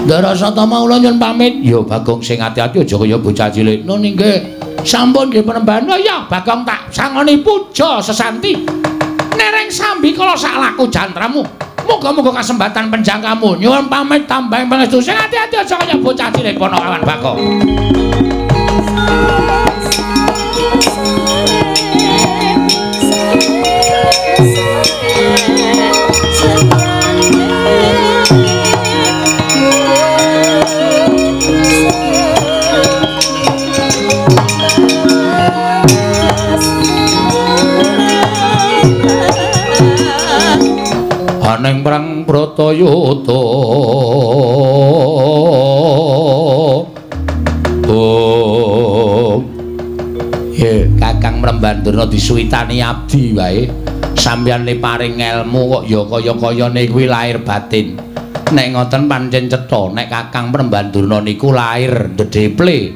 Ndara Satama kula nyuwun pamit. Ya Bagong sing ati-ati aja kaya bocah cilik. Nun nggih. Sampun nggih penembahan. Oh iya Bagong tak sangoni puja sesanti. Nereng sambi kala sak laku jantramu. Muga-muga kasembatan penjangkamu. Nyuwun pamit tambahing pangestu. Sing ati-ati aja kaya bocah cilik ponokawan Bagong. Aneng prang Bratayuda. Oh. Ye, Kakang Mremban Durna disuwitani abdi wae. Sampeyan le paring ngelmu kok ya kaya-kayane kuwi lahir batin. Nek ngoten pancen cetha nek Kakang Mremban Durna niku lahir ndedeple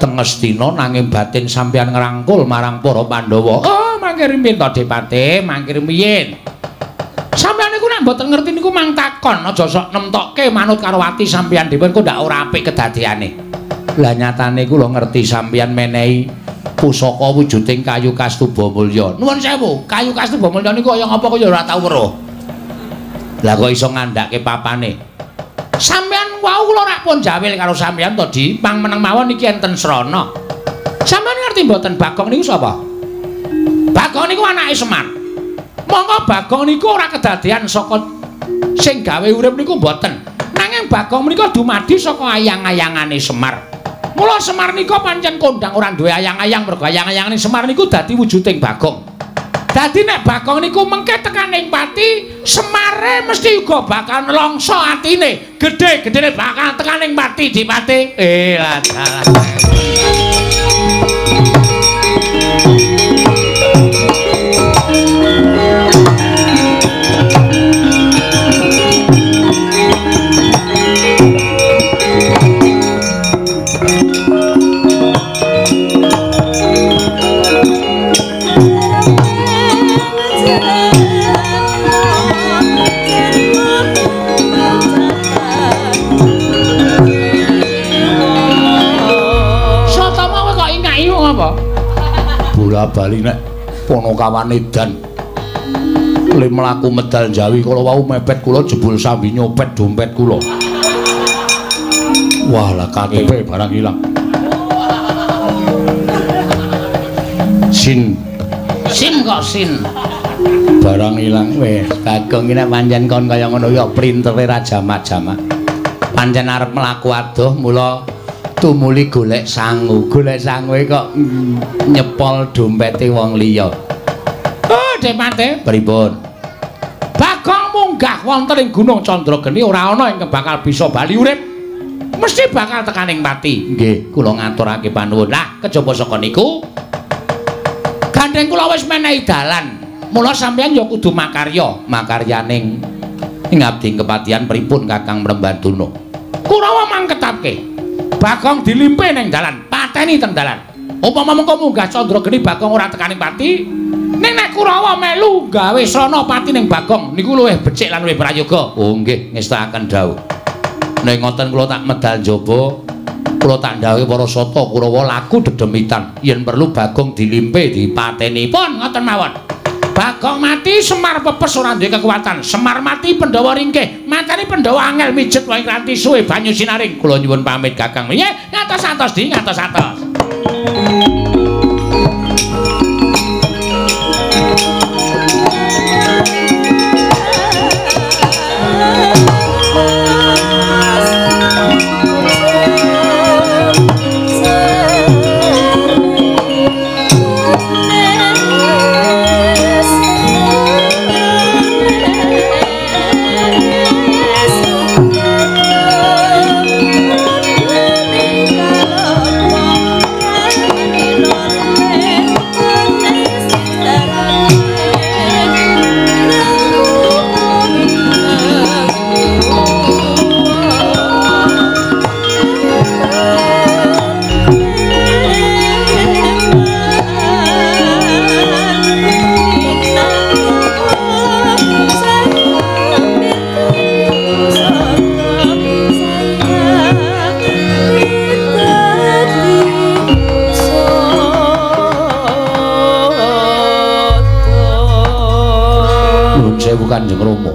teng Ngastina nanging batin sampeyan ngrangkul marang para Pandhawa. Oh, mangke rimin to Depate, mangke rumiyin. Sampeyan niku nek mboten ngerti niku mang takon, aja sok nemtokke manut karo ati sampeyan dhewe engko ndak ora apik kedadeane. Lah nyatane kula ngerti sampeyan menehi pusaka wujuding kayu Kastuba Mulya. Nuwun sewu, kayu Kastuba Mulya niku kaya ngapa kaya ora tau weruh. Lah kok iso ngandhake papane? Sampeyan wau kula rak pun jawil karo sampeyan to, Di. Pang meneng mawon iki enten srana. Sampeyan ngerti mboten Bagong niku sapa? Bagong niku anake Semar. Monggo Bagong niku ora kedadean saka sing gawe urip niku mboten. Nanging Bagong menika dumadi saka ayang-ayangane Semar. Mula Semar nika pancen kondang ora duwe ayang-ayang mergo ayang-ayangane Semar niku dadi wujuding Bagong. Dadi nek Bagong niku mengke tekaning pati, Semare mesti uga bakal nelongso atine. Gedhe-gedhene bakal tekaning pati Dipate. Lah dalah. Sapa? Bola-bali nek Ponokawan edan. Le mlaku medal Jawi kala wau mepet kula jebul sambi nyopet dompet kula. Wah, lah KTP barang ilang. Sin. Sim kok sin. Barang ilang wis. Bagong iki nek pancen kon kaya ngono ya printere ra jamak-jamak. Pancen arep mlaku adoh mula tumuli golek sangu. Golek sangu kok nyepol dompete wong liya. Oh, Depate, pripun? Bagong munggah wonten ing Gunung Candrageni ora ana ingkang bakal bisa bali urip. Mesti bakal tekaning pati. Nggih, kula ngaturake panuwun. Lah, kejaba saka niku gandeng kula wis menehi dalan. Mula sampeyan ya kudu makarya, makaryaning ing abdi kepatihan pripun Kakang Mrembandana. Kurawa mangketapke. Bagong dilimpe ning dalan, pateni teng dalan. Upama mengko munggah Candrageni Bagong ora tekaning pati, ning nek Kurawa melu gawe srana pati ning Bagong niku luwih becik lan luwih prayoga. Oh nggih, ngestakaken dawuh. Nek ngoten kula tak medal njaba, kula tak ndhawuhi para sata Kurawa laku dedemitan yen perlu Bagong dilimpe dipateni. Pun ngoten mawon. Bagong mati Semar pepes ora duwe kekuatan. Semar mati Pandhawa ringkih. Mateni Pandhawa angel mijet wae ranti suwe banyu sinaring. Kula nyuwun pamit Kakang. Nggih, ngatos-atos di ngatos-atos. Kanjeng Rama,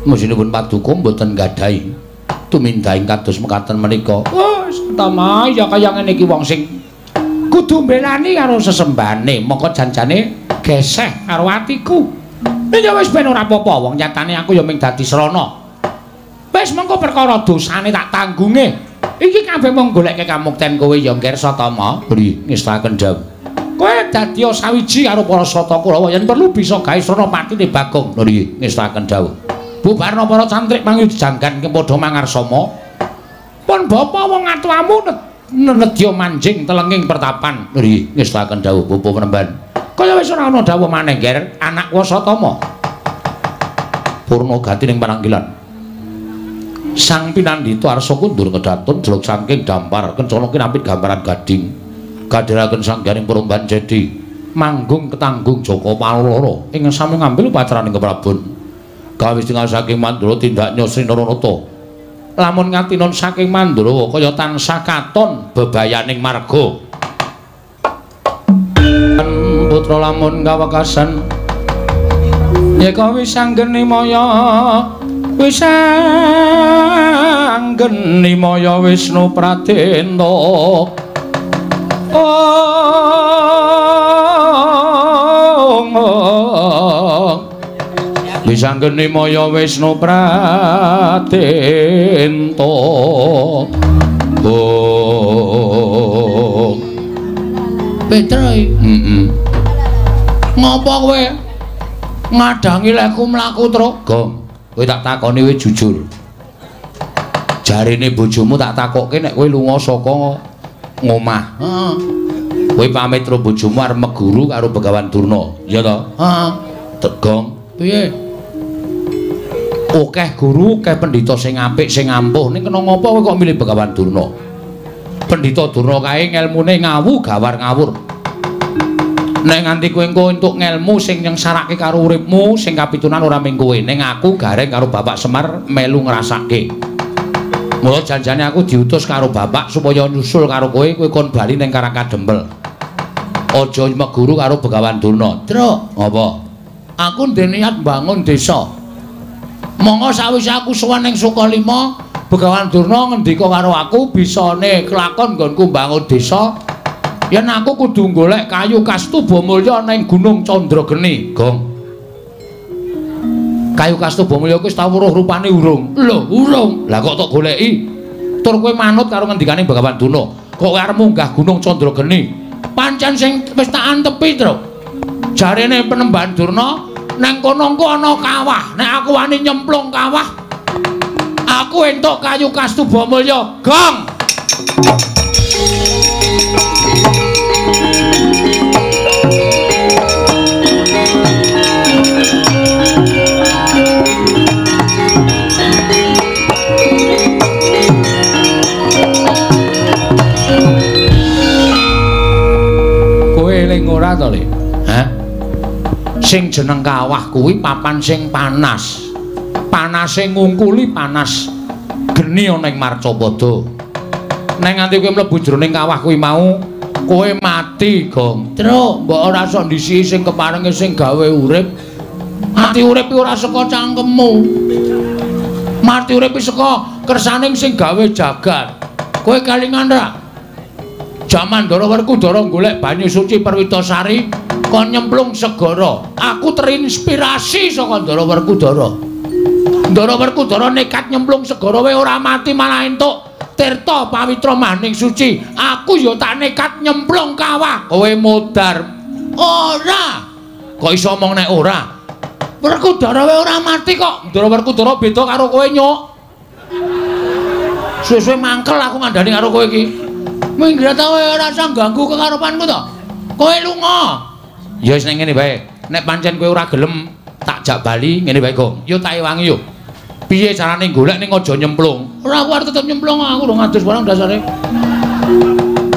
mesinipun paduka mboten nggadahi tumindahing kados mekaten menika. Oh, Satama, ya kaya ngene iki wong sing kudu mbelani karo sesembane, mongko janjane geseh karo atiku. Ya wis ben ora apa-apa, wong nyatane aku ya mung dadi srana. Wis mengko perkara dosane tak tanggunge. Iki kabeh mung goleke kamukten kowe ya, Nger Satama. Bri ngestaken dawuh. Kowe dadi sawiji karo para sata Kurawa yen perlu bisa gawe srana patine Bagong. Nggih, ngestaken dawuh. Bubarna para cantrik mangyud janggan padha mangarsama. Pun bapa wong atuamu nedya manjing telenging pertapan. Nggih, ngestaken dawuh Bapa Penemban. Kaya wis ora ana dawuh maneh, Nger, anak Wasatama. Purna gati ning pananggilan. Sang pinandhita arsa kundur kedatun jeluk saking dampar kencana kinapit gambaran gading. Kadhiraken sangganing Peromban Jedi manggung ketanggung Jaka Paloro ing sami ngambil upacaraning keprabon kawis tinggal saking Mandura tindaknya Sri Naranata lamun ngatinon saking Mandura kaya tansah katon bebayaning marga putra lamun kawekasan yeka wis anggeni maya wis anggeni maya Wisnu Pradenta. Wisanggeni maya Wisnu Pradenta. Oh. Petro. Heeh. Ngopo kowe ngadangi lekku mlaku, Truk? Gong, kowe tak takoni kowe jujur. Jarine bojomu tak takokke nek kowe lunga saka ngomah. Heeh. Kowe pamit karo bojomu arep meguru karo Begawan Durna, ya to? Heeh. Tegong, piye? Akeh guru, akeh pendhita sing apik, sing ampuh. Ning kena ngopo kowe kok milih Begawan Durna? Pendhita Durna kae ngelmune ngawu gawar ngawur. Nek nganti kowe engko entuk ngelmu sing nyengsarake karo uripmu, sing kapitunan ora mung kowe, ning aku gareng karo Bapak Semar melu ngrasake. Mula janjane aku diutus karo bapak supaya nyusul karo kowe, kowe kon bali ning Karangkadempel. Aja meguru karo Begawan Durna. Truk, apa? Aku ndek niat mbangun desa. Monggo sawise aku sowan ning Sukalima, Begawan Durna ngendika karo aku bisane kelakon nggonku mbangun desa. Yen aku kudu golek kayu kastuba mulya ning Gunung Candrageni, Gong. Kayu kastuba mulya kuwi wis tau weruh rupane urung? Lho, urung. Lah kok tok goleki? Tur kowe manut karo ngendikane Begawan Durna. Kok kowe arep munggah Gunung Candrageni? Pancen sing wis tak antepi, Truk. Jarene Penemban Durna nang kono engko ana kawah. Nek aku wani nyemplung kawah, aku entuk kayu kastuba mulya. Gong. Kowe eling ora to, Le? Hah? Sing jeneng kawah kuwi papan sing panas. Panase ngungkuli panas geni ana ing Marcapada. Nek nganti kowe mlebu jroning kawah kuwi mau, kowe mati, Gong. Truk, mbok ora sok ndisiki sing keparenge sing gawe urip. Mati urip iki ora saka cangkemmu. Mati urip iki saka kersaning sing gawe jagat. Kowe kelingan ra? Jaman Ndara Werkudara golek banyu suci Perwitasari kon nyemplung segara. Aku terinspirasi saka Ndara Werkudara. Ndara Werkudara nekat nyemplung segara wae ora mati malah entuk tirta pawitra maning suci. Aku ya tak nekat nyemplung kawah. Kowe modar. Ora. Kok iso omong nek ora? Werkudara wae ora mati kok. Ndara Werkudara beda karo kowe, Nyuk. Suwe-suwe mangkel aku ngandani karo kowe iki. Minggat kowe ora usah ganggu kekarepanku to. Kowe lunga. Ya wis ning ngene wae. Nek pancen kowe ora gelem tak jak bali ngene wae, Gong. Yo tak ewangi yo. Piye carane golek ning aja nyemplung? Ora, aku arep tetep nyemplung, aku urung ngadus barang dasare.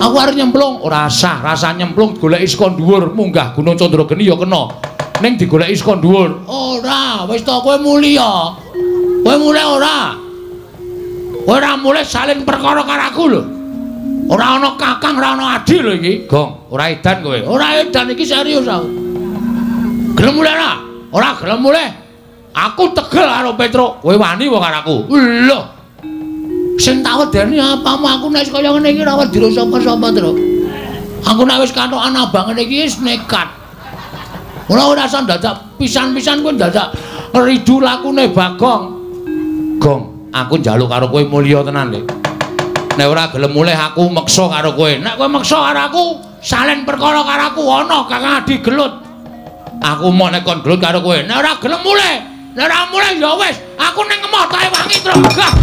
Aku arep nyemplung, ora sah, rasa nyemplung goleki saka dhuwur, munggah Gunung Candrageni ya kena. Ning digoleki saka dhuwur. Ora, wis to kowe mulya. Kowe mulih ora? Kowe ora mulih salin perkara karo aku lho. Ora ana kakang, ora ana adi lho iki. Gong, ora edan kowe. Ora edan iki serius aku. Gelem mulih ora? Ora gelem mulih. Aku tegel karo Petruk. Kowe wani wae karo aku. Lho. Sing tak wedeni apamu aku nek kaya ngene iki ora wedi sapa-sapa, Truk. Aku nek wis katokan abang ngene iki wis nekat. Ora ora usah dadak pisan-pisan kowe dadak ridu lakune Bagong. Gong, aku njaluk karo kowe mulya tenan, Lek. Nek ora gelem mulih aku meksa karo kowe. Nek kowe meksa karo aku, salen perkara karo aku ana Kakang Adi gelut. Aku mau nek kon gelut karo kowe. Nek ora gelem mulih, nek ora mulih ya wis, aku ning emoh tak ewangi truk. Gah.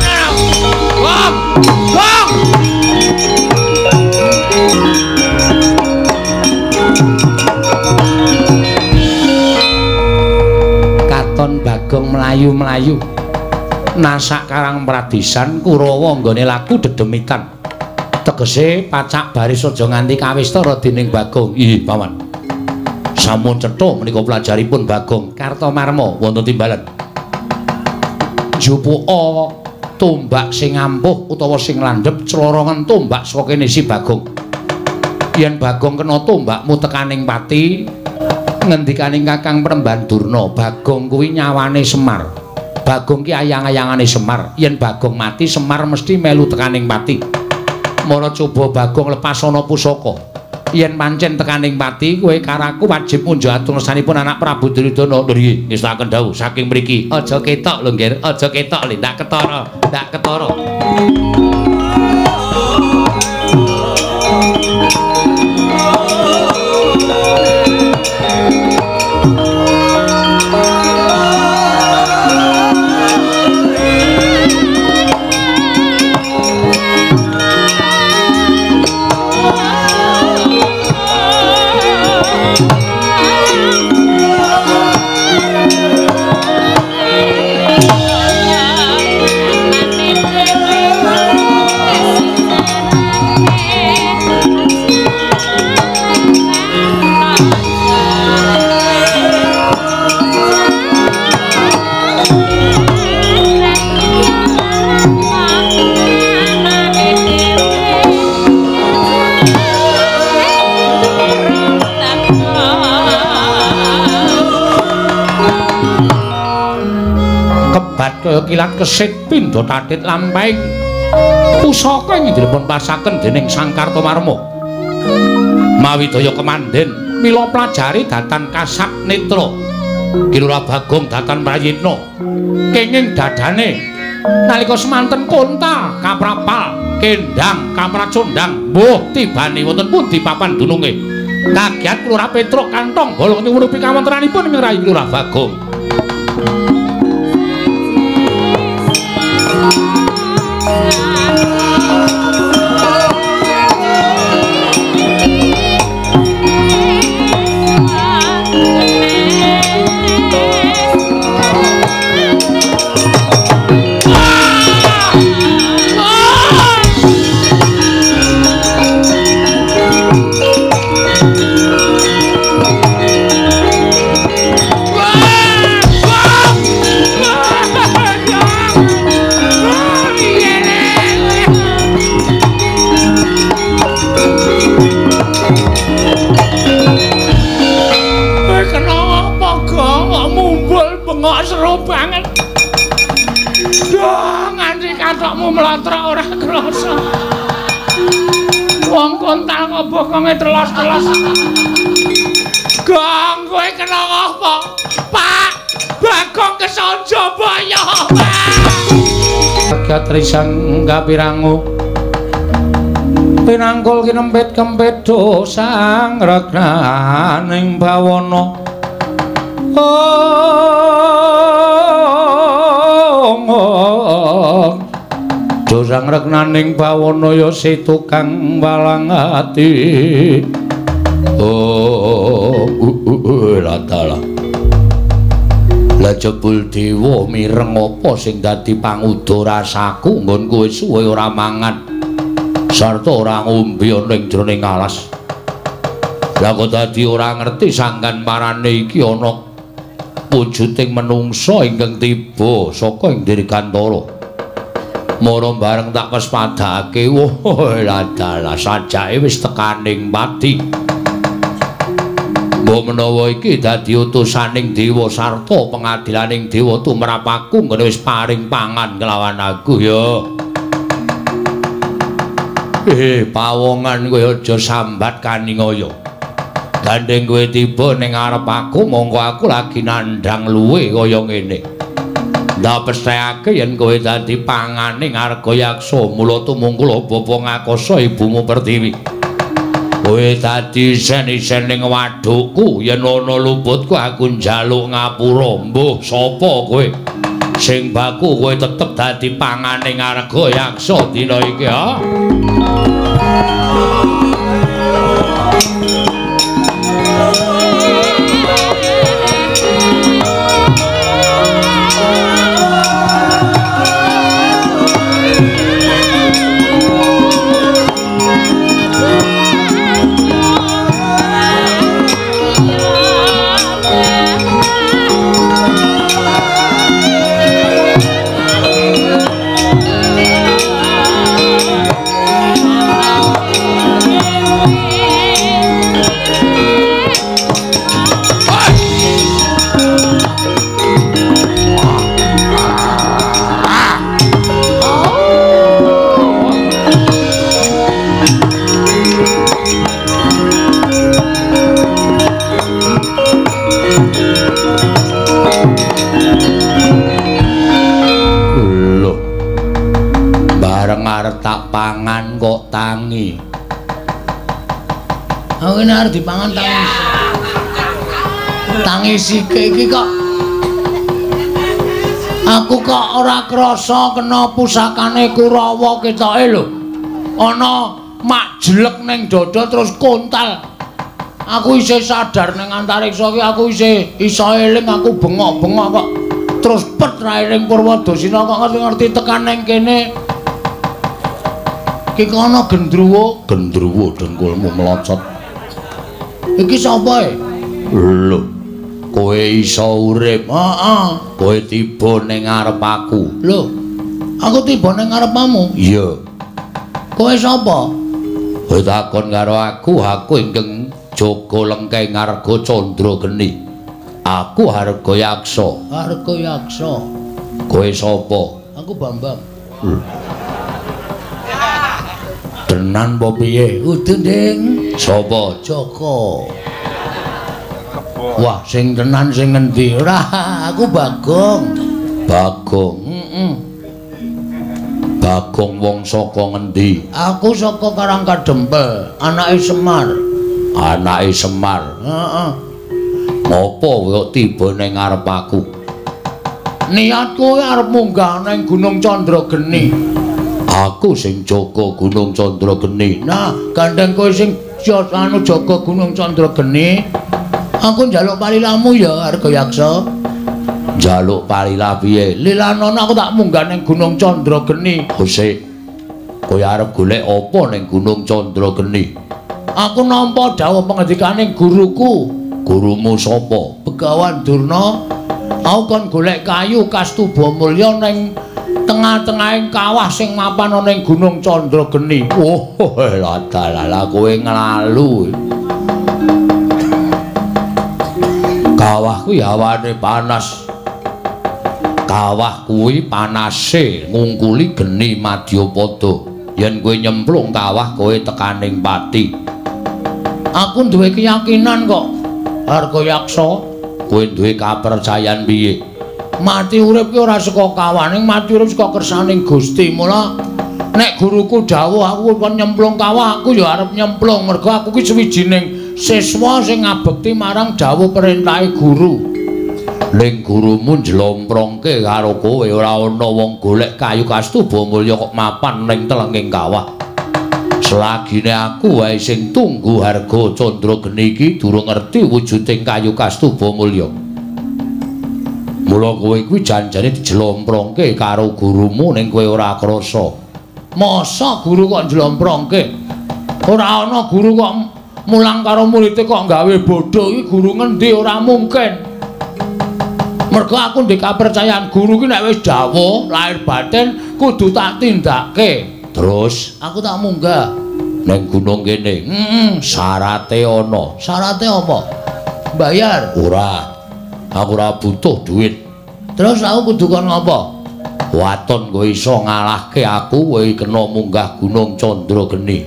Gong. Gong. Katon Bagong mlayu-mlayu. Nasak karang pradisan Kurawa nggone laku dedemitan. Tegese pacak baris aja nganti kawistara dening Bagong. Ih, Paman. Sampun cetha menika pelajaripun Bagong Kartomarma wonten timbalan. Jupuka tombak sing ampuh utawa sing landhep clorongen tombak saka kene si Bagong. Yen Bagong kena tombakmu tekaning pati, ngendikaning Kakang Premban Durna, Bagong kuwi nyawane Semar. Bagong ki ayang-ayangane Semar. Yen Bagong mati, Semar mesti melu tekaning pati. Mara coba Bagong lepas ana pusaka. Yen pancen tekaning pati, kowe karo aku wajib munjuk atur ngersanipun anak Prabu Duryudana. Lho nggih, ngestakaken dawuh saking mriki. Aja ketok lho, Nggir. Aja ketok lho, ndak ketara, ndak ketara. Thank you. kaya kilat kesit pindha tatit lampahing pusaka ing dipun pasaken dening Sang Kartomarma. Mawi daya kemandhen mila plajari datan kasat netra. Ki Lurah Bagong datan prayitna kenging dadane nalika semanten konta kaprapal kendang kapracondang mbuh tibane wonten pundi papan dununge. Kagiat Lurah Petruk kantong bolong nyuwun pikawontenanipun ing Rayi Lurah Bagong. Mlotrok ora krasa. Wong kontal kok bokonge telos-telos. Gong, kowe kena apa? Pak, Bagong kesonjo boyo, Pak. Kagat risang kapirangu. Pinangkul kinempit kempit dosang regnaning bawana. Ong. Dosang regnaning bawana ya si tukang walang ati. Oh, ladalah. Lah jebul dewa mireng apa sing dadi panguda rasaku nggon kowe suwe ora mangan sarta ora ngombe ana ing jroning alas. Lah kok dadi ora ngerti sanggan parane iki ana wujuding menungsa ingkang tiba saka ing Dirgantara. Mara bareng tak pespadake, wah ladalah sajake wis tekaning pati. Mbok menawa iki dadi utusaning dewa sarta pengadilaning dewa tumrap aku nggone wis paring pangan kelawan aku ya. Pawongan kowe aja sambat kaningaya. Gandeng kowe tiba ning ngarep aku mongko aku lagi nandhang luwe kaya ngene. Ndak pesthekake yen kowe dadi pangane Ngargayaksa mula tumungkul bapa ngakasa ibumu Pertiwi. Kowe dadi isen-isen ning wadukku yen ana luputku aku njaluk ngapura. Mbuh sapa kowe? Sing baku kowe tetep dadi pangane Ngargayaksa dina iki ha. Pangan kok tangi. Aku ini arep dipangan tangi. Tangi sike iki kok. Aku kok ora krasa kena pusakane Kurawa ketoke lho. Ana mak jelek ning dada terus kontal. Aku isih sadar ning antariksa iki aku isih iso eling aku bengok-bengok kok. Terus pet rairing Purwadasina kok ngerti-ngerti tekan ning kene. Iki ana gendruwo, gendruwo dengkulmu melocot. Iki sapa e? Lho, kowe iso urip. Heeh. Kowe tiba ning ngarep aku. Lho, aku tiba ning ngarepmu? Iya. Kowe sapa? Kowe takon karo aku, aku ingkang jaga lengkeng Ngarga Candra Geni. Aku Hargayaksa. Hargayaksa. Kowe sapa? Aku Bambang. Tenan apa piye? Kudu, Ding. Sapa? Joko. Wah, sing tenan sing ngendi? Ora, aku Bagong. Bagong. Heeh. Bagong wong saka ngendi? Aku saka Karangkadempel, anake Semar. Anake Semar. Heeh. Ngopo kok tiba ning ngarep aku? Niatku arep munggah ning Gunung Chandrageni. Aku sing jaga Gunung Chandrageni. Nah, gandeng kowe sing anu jaga Gunung Chandrageni. Aku njaluk palilamu ya, Argayaksa. Njaluk palilah piye? Lilanono aku tak munggah ning Gunung Chandrageni. Sik. Kowe arep golek apa ning Gunung Chandrageni? Aku nampa dawuh pengendikane guruku. Gurumu sapa? Begawan Durna. Aku kon golek kayu Kastuba Mulya ning tengah-tengahing kawah sing mapan ana ning Gunung Chandrageni. Oh, ladalah kowe nglalu. Kawah kuwi hawane panas. Kawah kuwi panase ngungkuli geni madyapada. Yen kowe nyemplung kawah kowe tekaning pati. Aku duwe keyakinan kok, Argayaksa. Kowe duwe kapercayan piye? Mati urip ki ora saka kawah, ning mati urip saka kersaning Gusti. Mula nek guruku dawuh aku kon nyemplung kawah, aku ya arep nyemplung mergo aku ki sawijining siswa sing ngabekti marang dawuh perintahe guru. Ning gurumu njlomprongke karo kowe ora ana wong golek kayu Kastuba Mulya kok mapan ning telenging kawah. Selagine aku wae sing tunggu harga Chandrageni iki durung ngerti wujuding kayu Kastuba Mulya. Mula kowe kuwi janjane dijlomprongke karo gurumu ning kowe ora krasa. Masa guru kok njlomprongke? Ora ana guru kok mulang karo muridé kok gawe bodho. Iki guru ngendi? Ora mungkin. Mergo aku ndek kapercayaan guru ki nek wis dawuh lahir batin kudu tak tindake. Terus aku tak munggah ning gunung kene. Heeh, syarate ana. Syarate apa? Bayar? Ora. Aku ora butuh duit. Terus aku kudu kon ngopo? Waton kowe iso ngalahke aku, kowe kena munggah Gunung Chandrageni.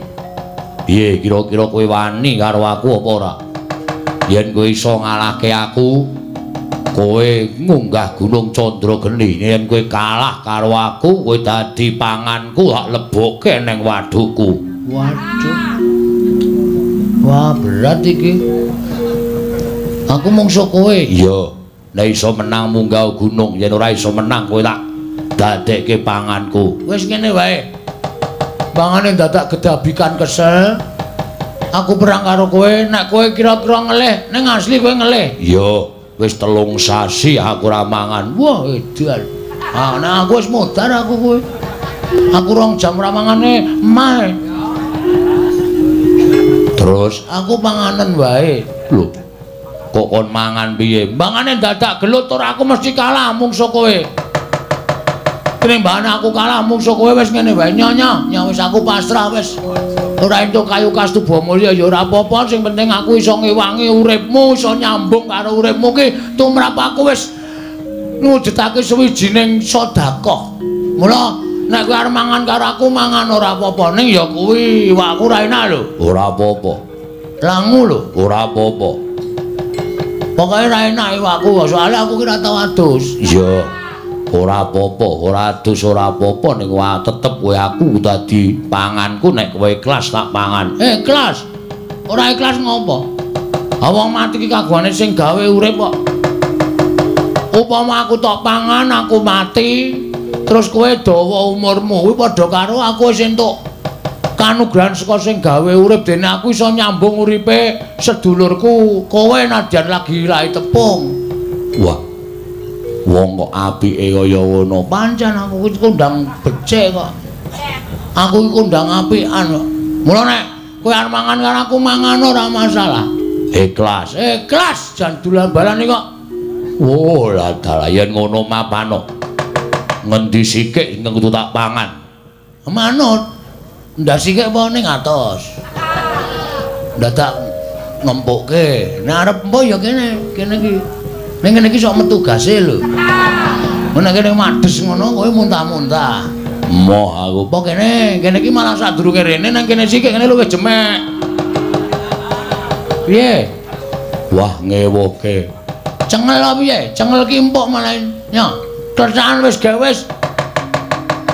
Piye kira-kira kowe wani karo aku apa ora? Yen kowe iso ngalahke aku, kowe munggah Gunung Chandrageni. Yen kowe kalah karo aku, kowe dadi panganku, tak lebokke ning wadukku. Waduh. Wah, berat iki. Aku mungsuh kowe. Iya. Nek iso menang munggah gunung, yen ora iso menang kowe tak dadekke panganku. Wis ngene wae. Pangane dadak gedabikan kesel. Aku perang karo kowe, nek kowe kira-kira ngelih, ning asli kowe ngelih. Iya, wis 3 sasi aku ora mangan. Wah, edan. Ah, nek aku wis modar aku kowe. Aku 2 jam ora mangane emah. Terus aku panganen wae. Lho. Kok kon mangan piye? Mangane dadak gelut ora aku mesti kalah mungsuh kowe. Tinimbane aku kalah mungsuh kowe wis ngene wae nyonya, nya wis aku pasrah wis. Ora entuk kayu Kastuba Mulya ya ora apa-apa, sing penting aku iso ngewangi uripmu, iso nyambung karo uripmu ki tumrap aku wis ngujudake suwijining sedekah. Mula nek kowe arep mangan karo aku mangan ora apa-apa, ning ya kuwi iwakku ora enak lho. Ora apa-apa. Langu lho. Ora apa-apa. Pokoke ora enak iwakku, soalnya aku ki ora tau adus. Iya. Ora apa-apa, ora adus ora apa-apa, ning wae tetep kowe aku dadi panganku nek kowe ikhlas tak pangan. Ikhlas. Ora ikhlas ngopo? Ha wong mati ki kagungane sing gawe urip kok. Upama aku tok pangan, aku mati, terus kowe dawa umurmu, kuwi padha karo aku wis entuk kanugrahan saka sing gawe urip, dene aku iso nyambung uripe sedulurku kowe nadyan lagi lahi tepung. Wah. Wong kok apike kaya ngono. Pancen aku iki kondang becik kok. Aku iki kondang apikan kok. Mula nek kowe arep mangan karo aku mangan ora masalah. Ikhlas. Ikhlas jan dolan balane kok. Oh, lah dalah yen ngono mapano. Ngendi sikik sing kudu tak pangan? Manut. Ndak sikik apa ning atos. Dadak ngempukke. Nek arep empo ya kene, kene iki. Ning kene iki sok metu gase lho. Nek kene mades ngono kowe muntah-muntah. Moh aku. Apa kene? Kene iki malah sadurunge rene nang kene sik kene luwih jemek. Piye? Wah, ngewoke. Cengel apa piye? Cengel ki empuk malah. Yo, tercakan wis gawe wis.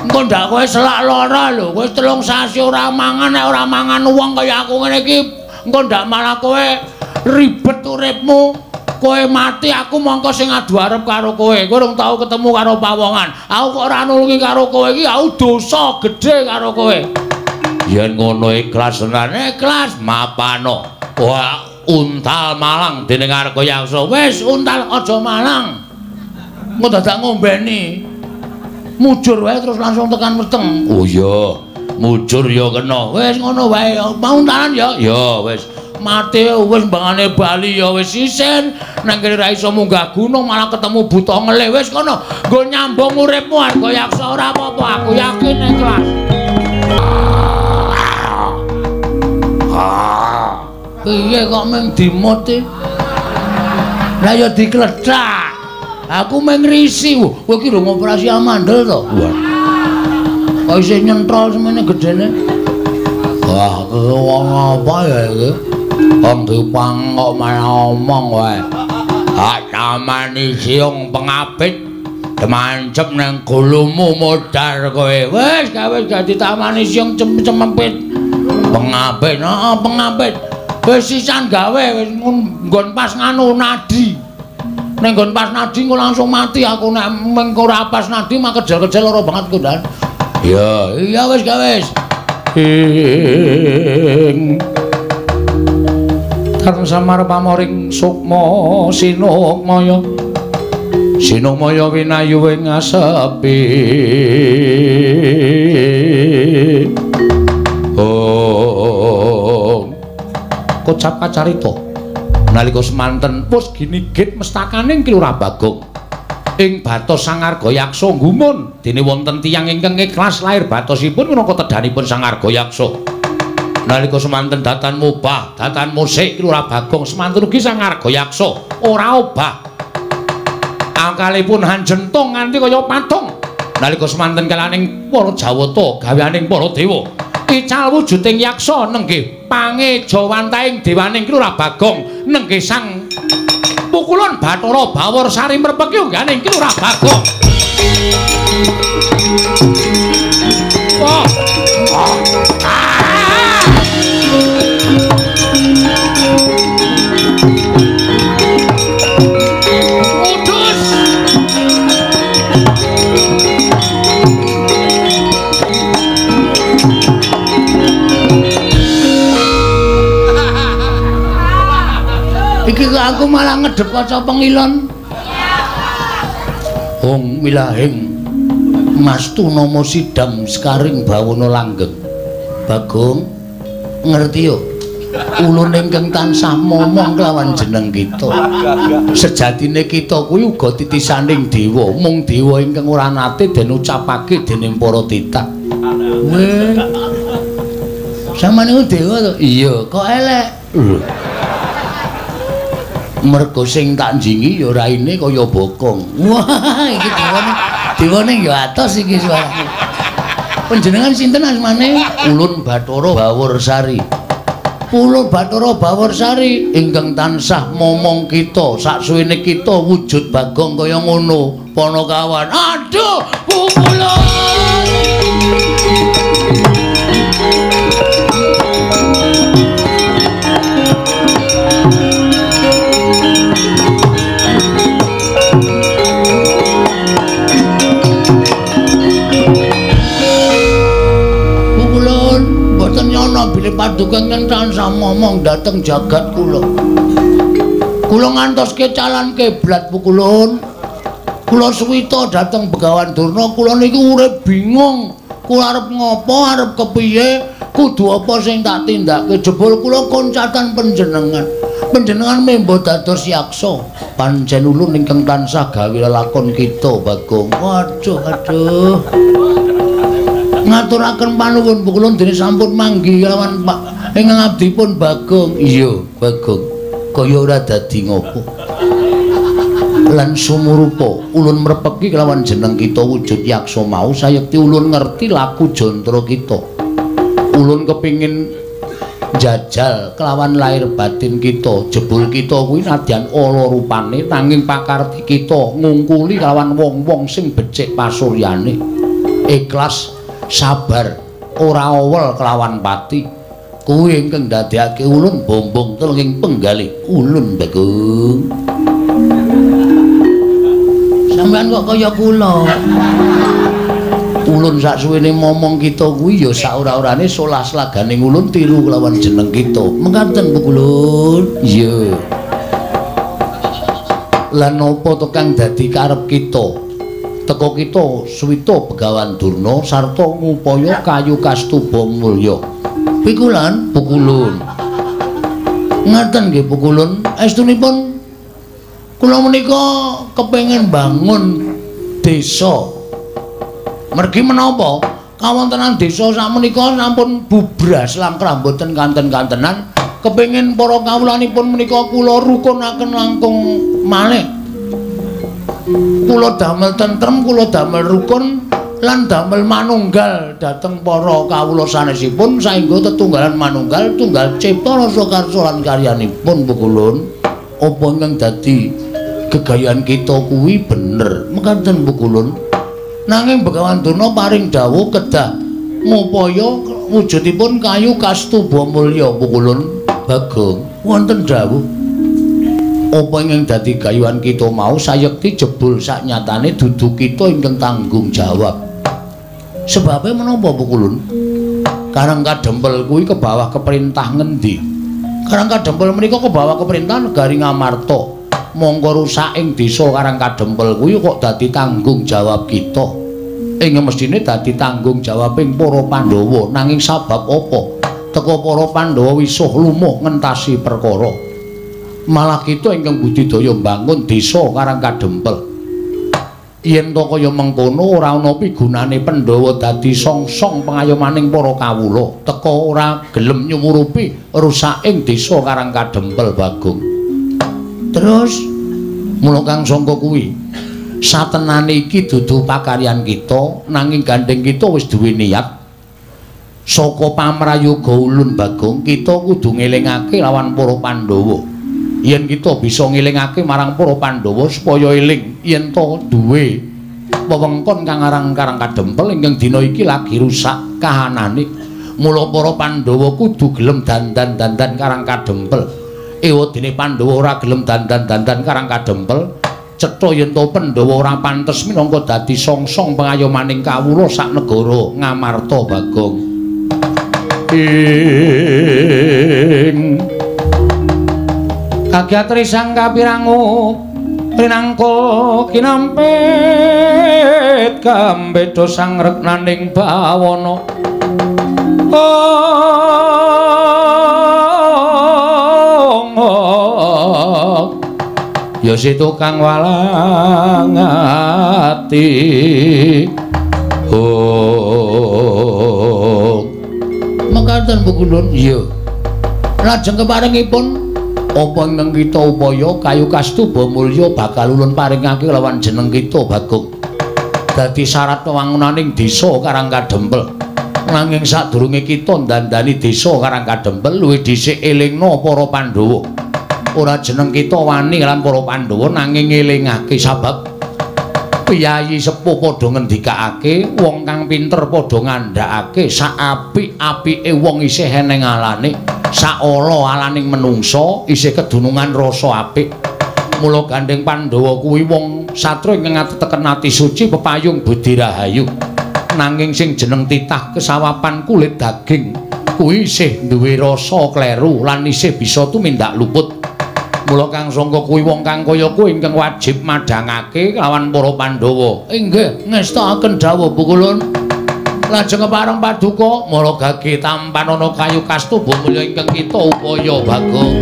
Engko ndak kowe selak lara lho, kowe 3 sasi ora mangan, nek ora mangan wong kaya aku ngene iki, engko ndak malah kowe ribet uripmu. Kowe mati aku mongko sing adu arep karo kowe. Kowe urung tau ketemu karo pawongan. Aku kok ora nulungi karo kowe iki, aku dosa gedhe karo kowe. Yen ngono ikhlas tenan, ikhlas mapano. Wah, untal malang dening Argayaksa. Wis untal aja malang. Engko dadak ngombeni. Mujur wae terus langsung tekan weteng. Oh iya, mujur ya kena. Wis ngono wae, mau untalan ya. Ya wis. Mati wis mbangane bali ya wis isin. Nang kene ra iso munggah gunung malah ketemu buta ngelih. Wis kono, nggo nyambung uripmu Argayaksa ora apa-apa, aku yakin ikhlas. Piye kok mung dimut e? Lah ya diklethak. Aku mung ngrisi. Kowe iki lho ngoperasi amandel to? Wah. Kok isih nyentrol semene gedene? Wah, wong apa ya iki? Wong dipang kok malah omong wae. Hak tamani siung pengapit demancep nang gulumu modar kowe. Wis gawe dadi tamani siung cemempit. Pengapit, heeh pengapit. Wis sisan gawe wis nggon pas nganu nadi. Ning nggon pas nadi engko langsung mati aku nek mengko ora pas nadi mah kejel-kejel lara banget ku ndan. Iya, iya wis gawe wis. Ing Karang samar pamoring sukma sinukmaya sinukmaya winayu ing asepi. Oh, kocap kacarita nalika semanten pus ginigit mestakaning Ki Lurah Bagong ing batos Sang Argayaksa gumun dene wonten tiyang ingkang ikhlas lair batosipun minangka tedhanipun Sang Argayaksa. Nalika semanten datan mubah, datan musik Ki Lurah Bagong semanten ugi Sang Argayaksa ora obah. Angkalipun hanjentung nganti kaya patung. Nalika semanten kalaning para Jawata gaweaning para dewa, ical wujuding yaksa nenggih pangejawantahing dewaning Ki Lurah Bagong nenggih sang pukulun Bathara Bawor Sari mrepeki ungganing Ki Lurah Bagong. Oh. Oh. Ah. Kudus. Iki kok aku malah ngedep kaca pengilon. Hong wilahing mastu nama sidam sekaring bawana langgeng. Bagong ngerti yo ulun ingkang tansah momong kelawan jeneng kita. Sejatine kita kuwi uga titisaning dewa, mung dewa ingkang ora nate den ucapake dening para titah. Weh. Sampeyan niku dewa to? Iya, kok elek. Mergo sing tak njingi ya raine kaya bokong. Wah, iki dewane. Dewane ya atos iki suarane. Panjenengan sinten asmane? Ulun Bathara Baworsari. Ulun Bathara Baworsari ingkang tansah momong kita saksuwene kita wujud Bagong kaya ngono. Panakawan. Aduh, pukulun. Bilih paduka ingkang tansah momong dhateng jagat kula. Kula ngantoske calan kiblat pukulun. Kula suwita dhateng Begawan Durna, kula niku urip bingung. Kula arep ngopo, arep kepiye, kudu apa sing tak tindakake. Jebul kula koncatan panjenengan. Panjenengan membo dados yaksa. Pancen ulun ingkang tansah gawe lelakon kita, Bagong. Waduh, aduh. Ngaturaken panuwun pukulun dene sampun manggi lawan Pak ingkang abdipun Bagong. Iya, Bagong. Kaya ora dadi ngopo. Lan sumurupa ulun mrepeki kelawan jeneng kita wujud yaksa mau sayekti ulun ngerti laku jantara kita. Ulun kepingin jajal kelawan lahir batin kita, jebul kita kuwi nadyan ala rupane nanging pakarti kita ngungkuli kelawan wong-wong sing becik pasuryane, ikhlas, sabar, ora owel kelawan pati. Kuwi ingkang ndadekake ulun bombong telenging penggalih ulun Bagong. Sampeyan kok kaya kula. Ulun saksuwene momong kita kuwi ya sak ora-orane solah slagane ulun tiru kelawan jeneng kita. Mekaten Bu Kulun? Iya. Lan napa to kang dadi karep kita? Teka kita suwita Begawan Durna sarta ngupaya kayu kastuba mulya. Pikulan Bu Kulun. Ngaten nggih Bu Kulun, estunipun kula menika kepengin bangun desa. Mergi menapa kawontenan desa sakmenika sampun bubras langkrah mboten kanten-kantenan, kepengin para kawulanipun menika kula rukunaken langkung malih. Kula damel tentrem, kula damel rukun lan damel manunggal dhateng para kawula sanesipun saengga tetunggalan manunggal tunggal cipta rasa karsa lan karyanipun Bu Kulun. Apa ingkang dadi gegayan kita kuwi bener mekaten Bu Kulun? Nanging Begawan Durna paring dawuh kedah ngupaya wujudipun kayu kastuba mulya Bu Kulun. Bagong wonten dawuh apa ingkang dadi gayuhan kita mau sayekti jebul saknyatane dudu kita ingkang tanggung jawab. Sebabe menapa Bu Kulun? Karang Kadempel kuwi kebawah keperintah ngendi? Karang Kadempel menika kebawah keperintah negari Ngamarta. Mongko rusak ing desa Karang Kadempel kuwi kok dadi tanggung jawab kita. Ing mestine dadi tanggung jawabing para Pandhawa, nanging sabab apa? Teka para Pandhawa wisuh lumuh ngentasi perkara. Malah kita ingkang budidaya mbangun desa Karang Kadempel. Yen to kaya mengkono ora ana pigunane Pandhawa dadi songsong pengayomaning para kawula. Teka ora gelem nyumurupi rusak ing desa Karang Kadempel Bagong. Terus mula kang sangka kuwi satenane iki dudu pakaryan kita, nanging gandeng kita wis duwe niat saka pamrayoga ulun Bagong kita kudu ngelingake lawan para Pandhawa. Yen kita bisa ngelingake marang para Pandhawa supaya eling yen to duwe wewengkon kang aran Karang Kadempel ingkang dina iki lagi rusak kahanane. Mula para Pandhawa kudu gelem dandan-dandan Karang Kadempel. Ewadene Pandhawa ora gelem dandan-dandan Karang Kadempel, cetha yen to Pandhawa ora pantes minangka dadi songsong pengayomaning kawula sak negara Ngamarta Bagong. Ing kagyatri sang kapirangu rinangka kinampit kambeda sang reknaning bawana. Ya si tukang walang ati. Oh. Mekaten Bu Kulun? Iya. Lajeng keparengipun apa ingkang kita upaya kayu kastuba mulya bakal ulun paringake lawan jeneng kita Bagong. Dadi syarat wewangunaning desa Karang Kadempel. Nanging sadurunge kita ndandani desa Karang Kadempel luwih dhisik elingna para Pandhawa. Ora jeneng kita wani lan para Pandhawa nanging ngelingake sabab piyayi sepuh padha ngendikake, wong kang pinter padha ngandhakake sak apik-apike wong isih eneng alane, sak ala alaning menungsa isih kedunungan rasa apik. Mula gandeng Pandhawa kuwi wong satria ingkang ateteken ati suci pepayung budi rahayu. Nanging sing jeneng titah kesawapan kulit daging kuwi isih duwe rasa kleru lan isih bisa tumindak luput. Mula kang sangka kuwi wong kang kaya kuwi ingkang wajib madhangake lawan para Pandhawa. Inggih, ngestakaken dawuh Bu Kulun. Lajeng kepareng paduka mara gage tampanana kayu kastuba mulya ingkang kita upaya Bagong.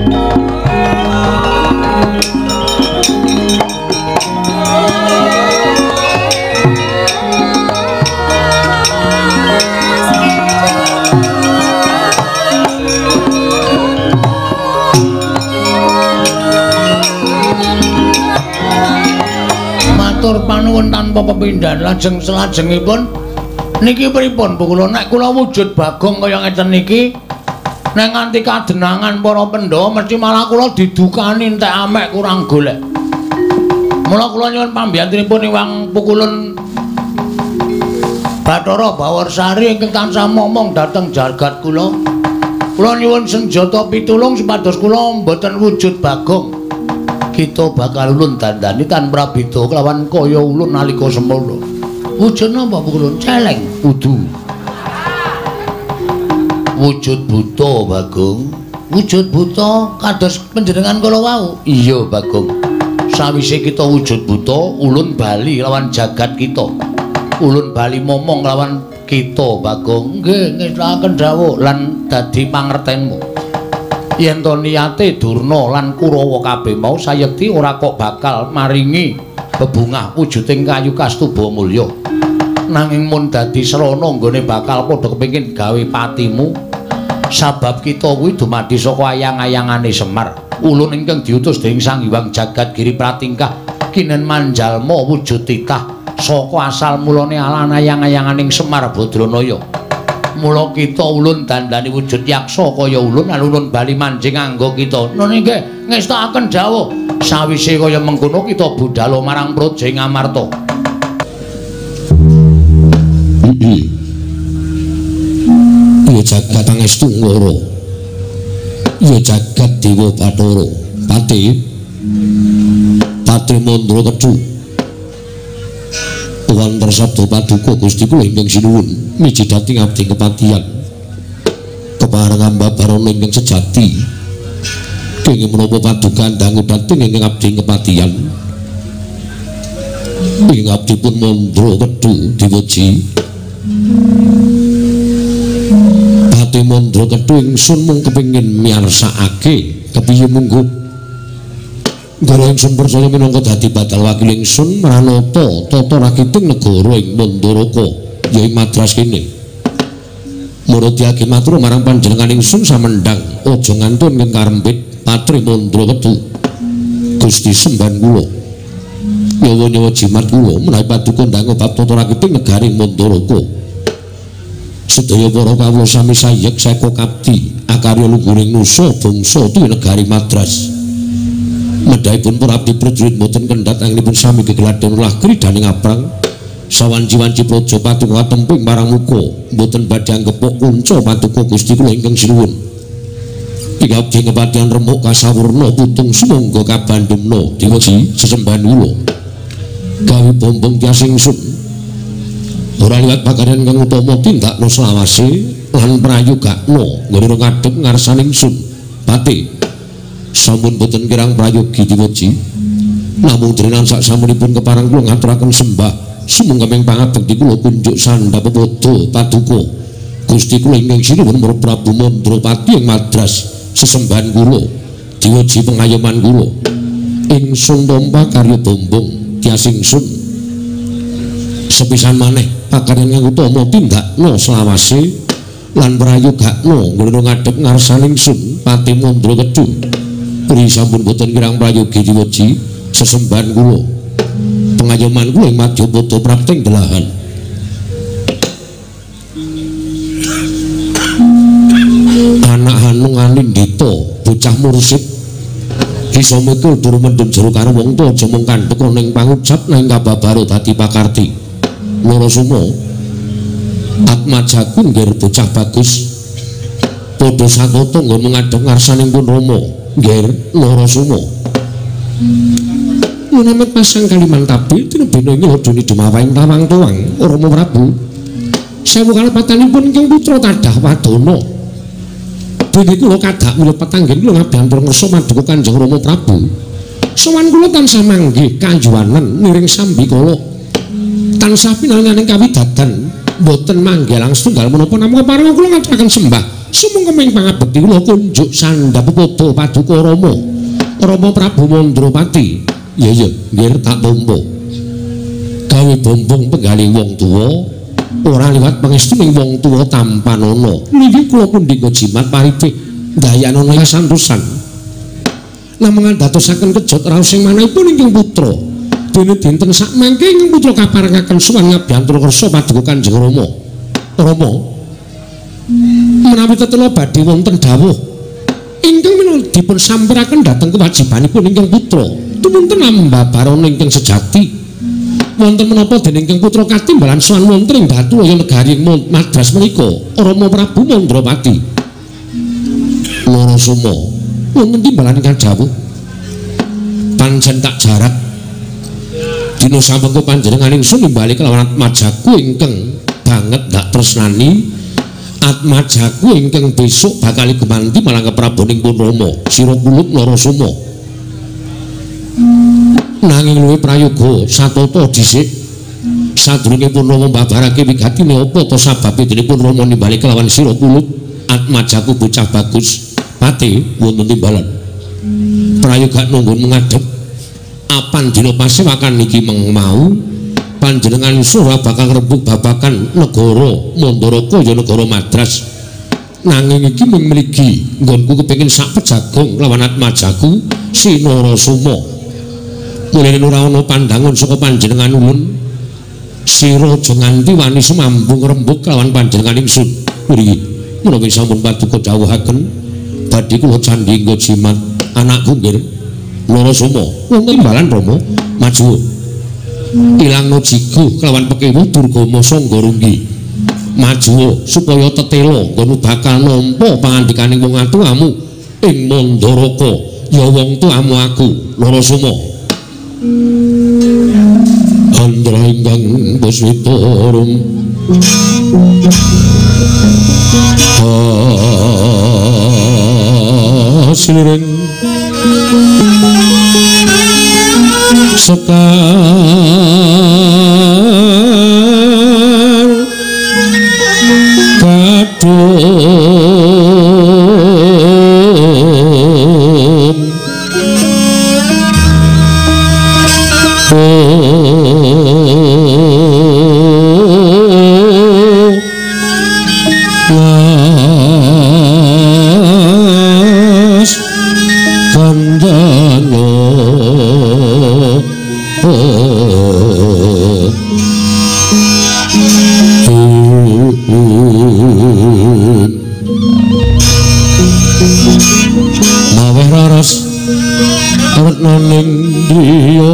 Matur panuwun tanpa pepindhan. Lajeng selajengipun niki pripun Bu kula? Nek kula wujud Bagong kaya ngeten niki, nek nganti kadenangan para Pandhawa mesti malah kula didukani entek amek kurang golek. Mula kula nyuwun pambiyantunipun Iwang Pukulun Bathara Bawarsari ingkang tansah momong dhateng jagat kula. Kula nyuwun senjata pitulung supados kula mboten wujud Bagong. Kita bakal ulun dandani tan prabeda kelawan kaya ulun nalika semono. Wujud napa Pukulun? Celeng udu. Wujud buta Bagong. Wujud buta kados panjenengan kala wau. Iya Bagong. Sawise kita wujud buta, ulun bali lawan jagat kita. Ulun bali momong lawan kita Bagong. Nggih, ngestakaken dawuh lan dadi pangertenmu. Yen to niyate Durna lan Kurawa kabeh mau sayekti ora kok bakal maringi bebungah wujuding kayu kastuba mulya. Nanging mun dadi srana nggone bakal padha kepengin gawe patimu. Sabab kita kuwi dumadi saka ayang-ayangane Semar. Ulun ingkang diutus dening Sang Hyang Jagat Giri Pratingkah kinen manjalma wujud titah saka asal mulane alan ayang-ayanganing Semar Badranaya. Mula kita ulun dandani wujud yaksa kaya ulun lan ulun bali manjing anggo kita. Nun inggih ngestakaken dawuh. Sawise kaya mengkono kita budhal marang Praja Ngamarta. Ya jagat pangestu ngoro. Ya jagat Dewa Bathara. Pati Pati Mandra Kedu. Wonten sabda paduka Gusti kula ingkang sinuwun miji dhateng abdi kepatihan. Kepareng ambabarana ingkang sejati. Kenging menapa paduka dangu dhateng ingkang abdi kepatihan. Ing abdi pun Mandra Kedu dipuji. Pati Mandra Kedu ingsun mung kepengin miyarsakake kepiye mungguh. Ndara ingsun percaya minangka dadi badal wakil ingsun mranata tata rakiting negara ing Mandaraka ya ing Madras kene. Murudiake matur marang panjenengan ingsun samendhang aja ngantun ing karempit Patri Mandra Kedu. Gusti semban kula. Nyawa-nyawa jimat kula menawi paduka ndang bab tata rakiting negari Mandaraka. Sedaya para kawula sami sayek seka kapti akarya lungguring nusa bangsa tuwi negari Madras. Medhahipun para abdi prajurit boten kendhat anggenipun sami gegladhen ulah kridaning aprang. Sawanci-wanci praja paduka katemping marang muka boten badhe anggepok kunca paduka Gusti kula ingkang sinuwun. Ing abdi kepatihan remuk kasawurna putung sumangga kabandhemna diweji sesembahan kula. Gawe bombong tias ingsun. Ora liwat pakaryan kang utama tindakna selawase lan prayogakna nggone ngadhep ngarsane ingsun. Pati sampun boten kirang prayogi diweji. Namung denan sak samunipun kepareng kula ngaturaken sembah sumangga ming pangabekti kula kunjuk sandhap pepadha paduka Gusti kula ingkang sinuwun Prabu Mandrapati ing Madras sesembahan kula diweji pengayoman kula. Ingsun tampa karya bombong tias ingsun. Sepisan maneh pakaryan kang utama tindakna selawase lan prayogakna nggone ngadhep ngarsane ingsun Pati Mandra Kedu. Puri sampun boten kirang prayogi diweji sesembahan kula. Pengayoman kula ing madyapada prapting delahan. Anak Hanung Anindita, bocah mursid isa mikul dur mendem jero karo wong tuwa aja mung kandhek ana ing pangucap nanging kababaro dadi pakarti. Narasuma Atmajaku nggir bocah bagus. Padha sakata nggon ngadhep ngarsaning pun Rama. Nggir Narasuma. Menawi pasang Kalimantabi tinebena ing laduni dumawahing tawang tuwang Rama Prabu. Sewu kalepatanipun ingkang putra tadah wadana. Dene kula kadak mila petanggen kula ngabyantur ngersa maduka Kanjeng Rama Prabu. Sowan kula tansah manggih kayuwanen niring sambikala. Tansah pinaringaning kawidadan boten manggih langsung tunggal menapa namung kepareng kula ngaturaken sembah. Sumangga ming pangabekti kula kunjuk sandhap pepadha paduka Rama. Rama Prabu Mandrapati. Iya iya, nggir tak tampa. Gawe bombong penggalih wong tuwa ora liwat pangestuning wong tuwa tampanana. Niki kula pundhika jimat paripih ndayanana kasantosan. Namung andadosaken kejot raos sing manahipun ingkang putra. Dene dinten sakmangke ing putra kaparengaken sowan ngabiyantara kersa paduka Kanjeng Rama. Rama, menawi tetela badhe wonten dawuh ingkang menawi dipun sampuraken dhateng kewajibanipun ingkang putra, tumunten ambabarana ingkang sejati. Wonten menapa dene ingkang putra katimbalan sowan wonten ing Datulaya negari Madras menika Rama Prabu Mandrapati. Narasoma, wonten timbalan ingkang dawuh. Pancen tak jarak dina samengko panjenengan ingsun nimbali kelawan atmajaku ingkang banget dak tresnani, atmajaku ingkang besok bakal gumanti marang kepraboning pun Rama sira kulup Narasoma. Nanging luwih prayoga satata dhisik sadurunge pun Rama mbabarake wigatine apa ta sababe dene pun Rama nimbali kelawan sira kulup atmajaku bocah bagus pati wonten timbalan. Prayoga nunggun mengadhep apan dina pasewakan niki meng mau panjenengan ora bakal ngrembug babagan negara Mandaraka ya negara Madras. Nanging iki mung mligi nggonku kepengin sak pejagong lawan atmajaku si Narasoma. Mulane ora ana pandangan saka panjenengan ulun sira aja nganti wani sumambung rembug lawan panjenengan ingsun. Mriki menawi sampun paduka dawuhaken badhe kula candhi nggo jimat anakku nggih Narasoma. Wonten timbalan Rama maju ilangno jigo kelawan pekewuh Durgama Sangga Runggi. Maju supaya tetela nggon bakal nampa pangandikaning wong atuamu ing Mandaraka ya wong tuamu aku Narasoma. Andra ingkang puswita rum asliring sekar kadung las kandana maweh raras retnaning driya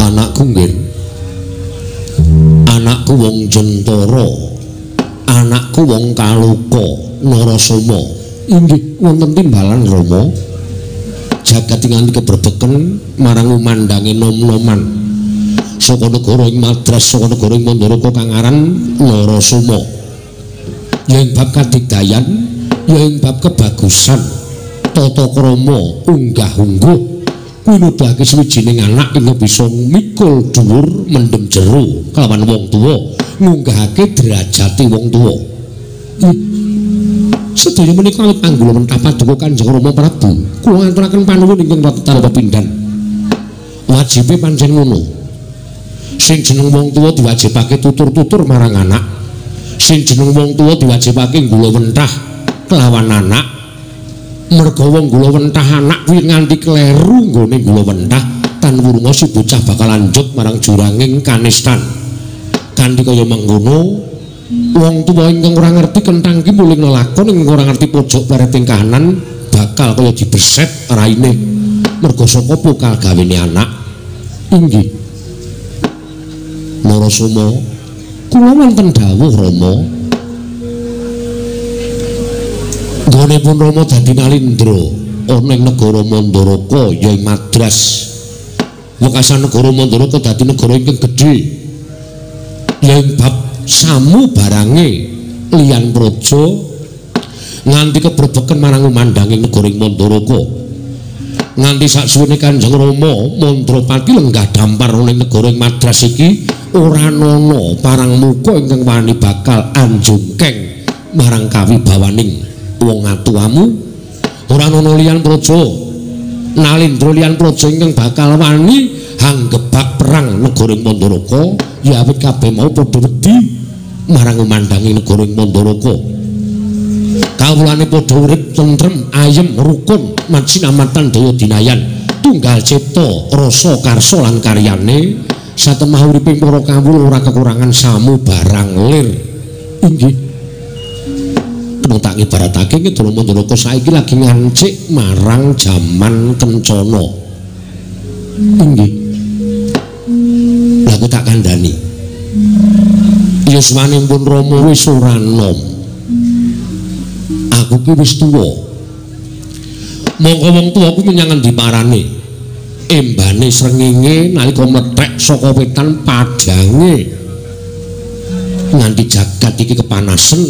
Anakku nggih, anakku wong Jentara, anakku wong Kaloka Narasoma. Inggih wonten timbalan Rama. Jagat nganti kebrebeken marang umandange nom-noman saka negara ing Madras, saka negara ing Mandaraka kang aran Narasoma. Ya ing bab kadigdayan, ya ing bab kebagusan, tata krama unggah-ungguh kuwi nuduhake sawijining anak ingkang bisa mikul dhuwur mendem jero kelawan wong tuwa, ngunggahake derajate wong tuwa. Sedaya menika awit anggula mentah paduka Kanjeng Rama Prabu. Kula ngaturaken panuwun ingkang tanpa pindhan. Wajibe pancen ngono. Sing jeneng wong tuwa diwajibake tutur-tutur marang anak. Sing jeneng wong tuwa diwajibake nggula wentah kelawan anak. Merga wong gula wentah anak kuwi nganti kleru nggone gula wentah tan wurunga si bocah bakal anjuk marang juranging kanistan. Kanthi kaya mengkono, wong tuwa ingkang ora ngerti kenthang ki muling lelakon ingkang ora ngerti pojok pareting kahanan bakal kaya dibeset raine merga saka pokal gawene anak. Inggih Narasoma, kula wonten dawuh Rama. Nggone pun Rama dadi nalindra ana ing negara Mandaraka ya ing Madras. Wekasan negara Mandaraka dadi negara ingkang gedhe. Ya ing bab samu barange liyan praja, Nganti kebrebeken marang umandanging negara ing Mandaraka. Nganti saksuwene Kanjeng Rama Mandrapati lenggah dampar ning negara ing Madras iki ora ana parang muka ingkang wani bakal anjungkeng marang kawibawaning wong atuwamu. Ora ana liyan praja Nalindra liyan praja ingkang bakal wani hanggebak perang negara ing Mandaraka, ya awit kabeh mau padha wedi marang umandanging negara ing Mandaraka. Kawulane padha urip tentrem, ayem, rukun, macinamatan daya dinayan, tunggal cipta, rasa karsa lan karyane, satemah uriping para kawula ora kekurangan samu barang lir. Inggih. Kena tak ngibaratake Ngidra Mandaraka saiki lagi ngancik marang jaman kencana. Inggih. Lah aku tak kandhani. Yuswanipun Rama wis ora nom. Aku ki wis tuwa. Mongko wong tuwa ku menyang endi parane? Embane srengenge nalika mlethek saka wetan padhange nganti jagat iki kepanasen,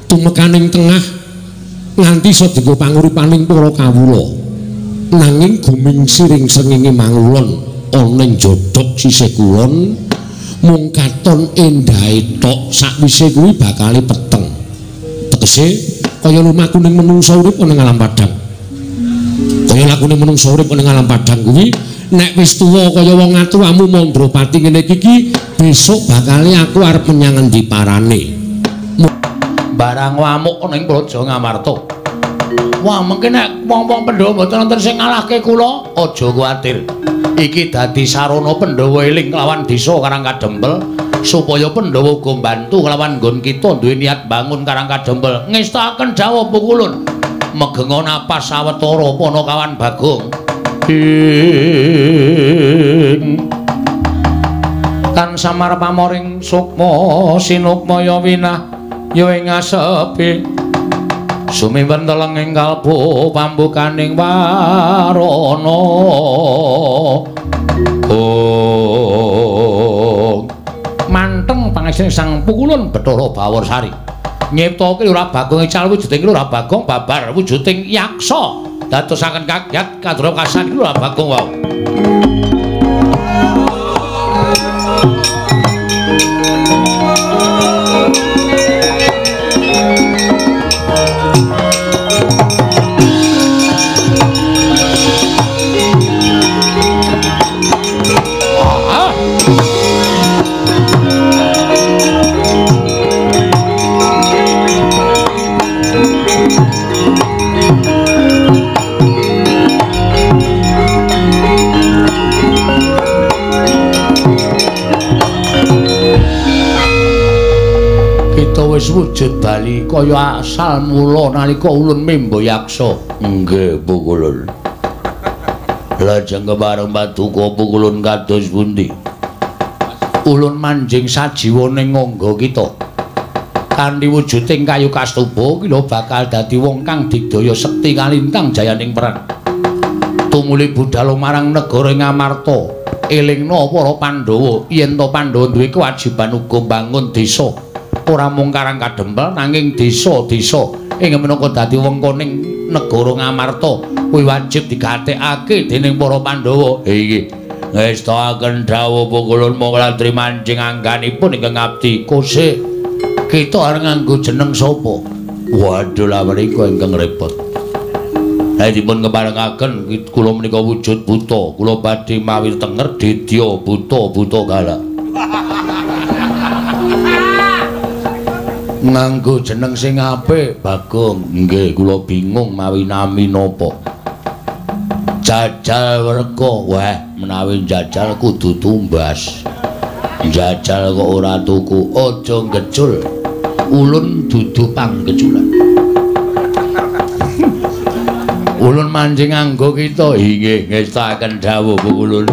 tumekaning tengah nganti iso dienggo panguripaning para kawula. Nanging gumingsiring srengenge mangulon ana ing jodhok sisih kulon, mung katon endahe tok, sakwise kuwi bakale peteng. Tegese kaya lumaku ning menungsa urip ana ing alam padhang. Kaya lakune menungsa urip ana ing alam padhang kuwi nek wis tuwa kaya wong atuwamu Mandrapati ngene iki, besok bakale aku arep menyang endi parane. Barang wamuk ana ing Praja Ngamarta. Wah, mengke nek wong-wong Pandhawa mboten wonten sing ngalahke kula, aja kuwatir. Iki dadi sarana Pandhawa eling kelawan desa Karang Kadempel supaya Pandhawa uga mbantu kelawan nggon kita duwe niat bangun Karang Kadempel. Ngestakaken dawuh Pukulun. Megenga napas sawetara Panakawan Bagong. Ing tan samar pamoring sukma sinukmaya winah ya ing asepi sumimpen teleng ing kalbu pambukaning warana. Oh, manteng pangesane Sang Pukulun Bathara Bawarsari nyiptake Lurah Bagong ical wujuding Lurah Bagong babar wujuding yaksa dadosaken kagyat kadra kasan Lurah Bagong wau. Wis wujud bali kaya asal mula nalika ulun membo yaksa. Nggih, Pukulun. Lajeng kepareng paduka Pukulun kados pundi? Ulun manjing sajiwa ning ngangga kita. Kanthi wujuding kayu kastuba kila bakal dadi wong kang digdaya sekti kalintang jayaning perang. Tumuli budhal marang negara Ngamarta, elingna para Pandhawa yen to Pandhawa duwe kewajiban uga mbangun desa. Ora mung Karang Kadempel nanging desa-desa ing minangka dadi wengkoning negara Ngamarta kuwi wajib digatekake dening para Pandhawa. Inggih. Ngestakaken dawuh Pukulun monggo latri manjing angganipun ingkang ngabdi. Kose kita arep nganggo jeneng sapa? Waduh lha menika ingkang repot. Lah dipun keparengaken kula menika wujud buta, kula badhe mawi tenger dedya buta-buta galak. Nganggo jeneng sing apik, Bagong. Nggih, kula bingung mawi nami napa. Jajal werka. Wah, menawi jajal kudu tumbas. Jajal kok ora tuku, aja ngecul. Ulun dudu panggeculan. Ulun manjing nganggo kita. Inggih, ngestakaken dawuh Pukulun.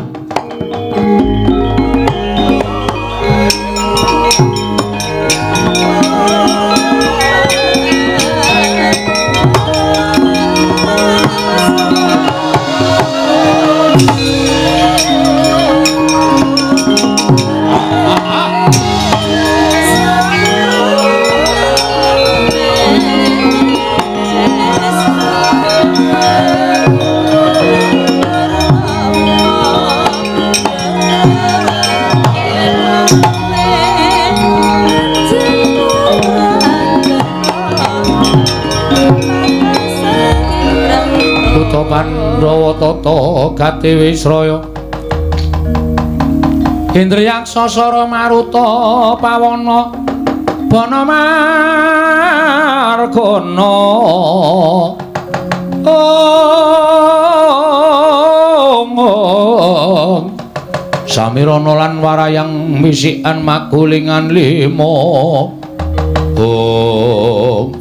Pandhawa tata gati wisraya Indriyaksa sara maruta pawana bana margana ong samirana lan warayang misikan magulingan lima ong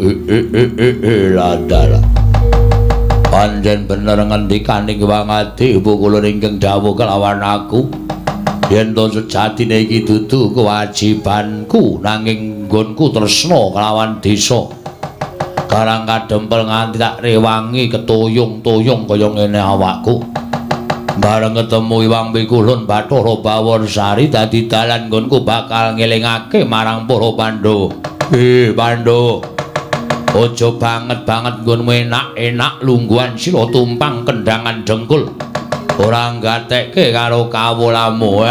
ladala pancen bener ngendikaning Wangadi ibu kula ingkang dawuh kelawan aku yen to sejatine iki dudu kewajibanku nanging nggonku tresna kelawan desa Karang Kadempel nganti tak rewangi ketuyung-tuyung kaya ngene awakku. Bareng ketemu Iwang Pikulun Bathara Baworsari dadi dalan nggonku bakal ngelingake marang para Pandhawa. Pandhawa, aja banget-banget nggonmu enak-enak lungguhan sira tumpang kendhangan dengkul. Ora nggatekke karo kawulamu,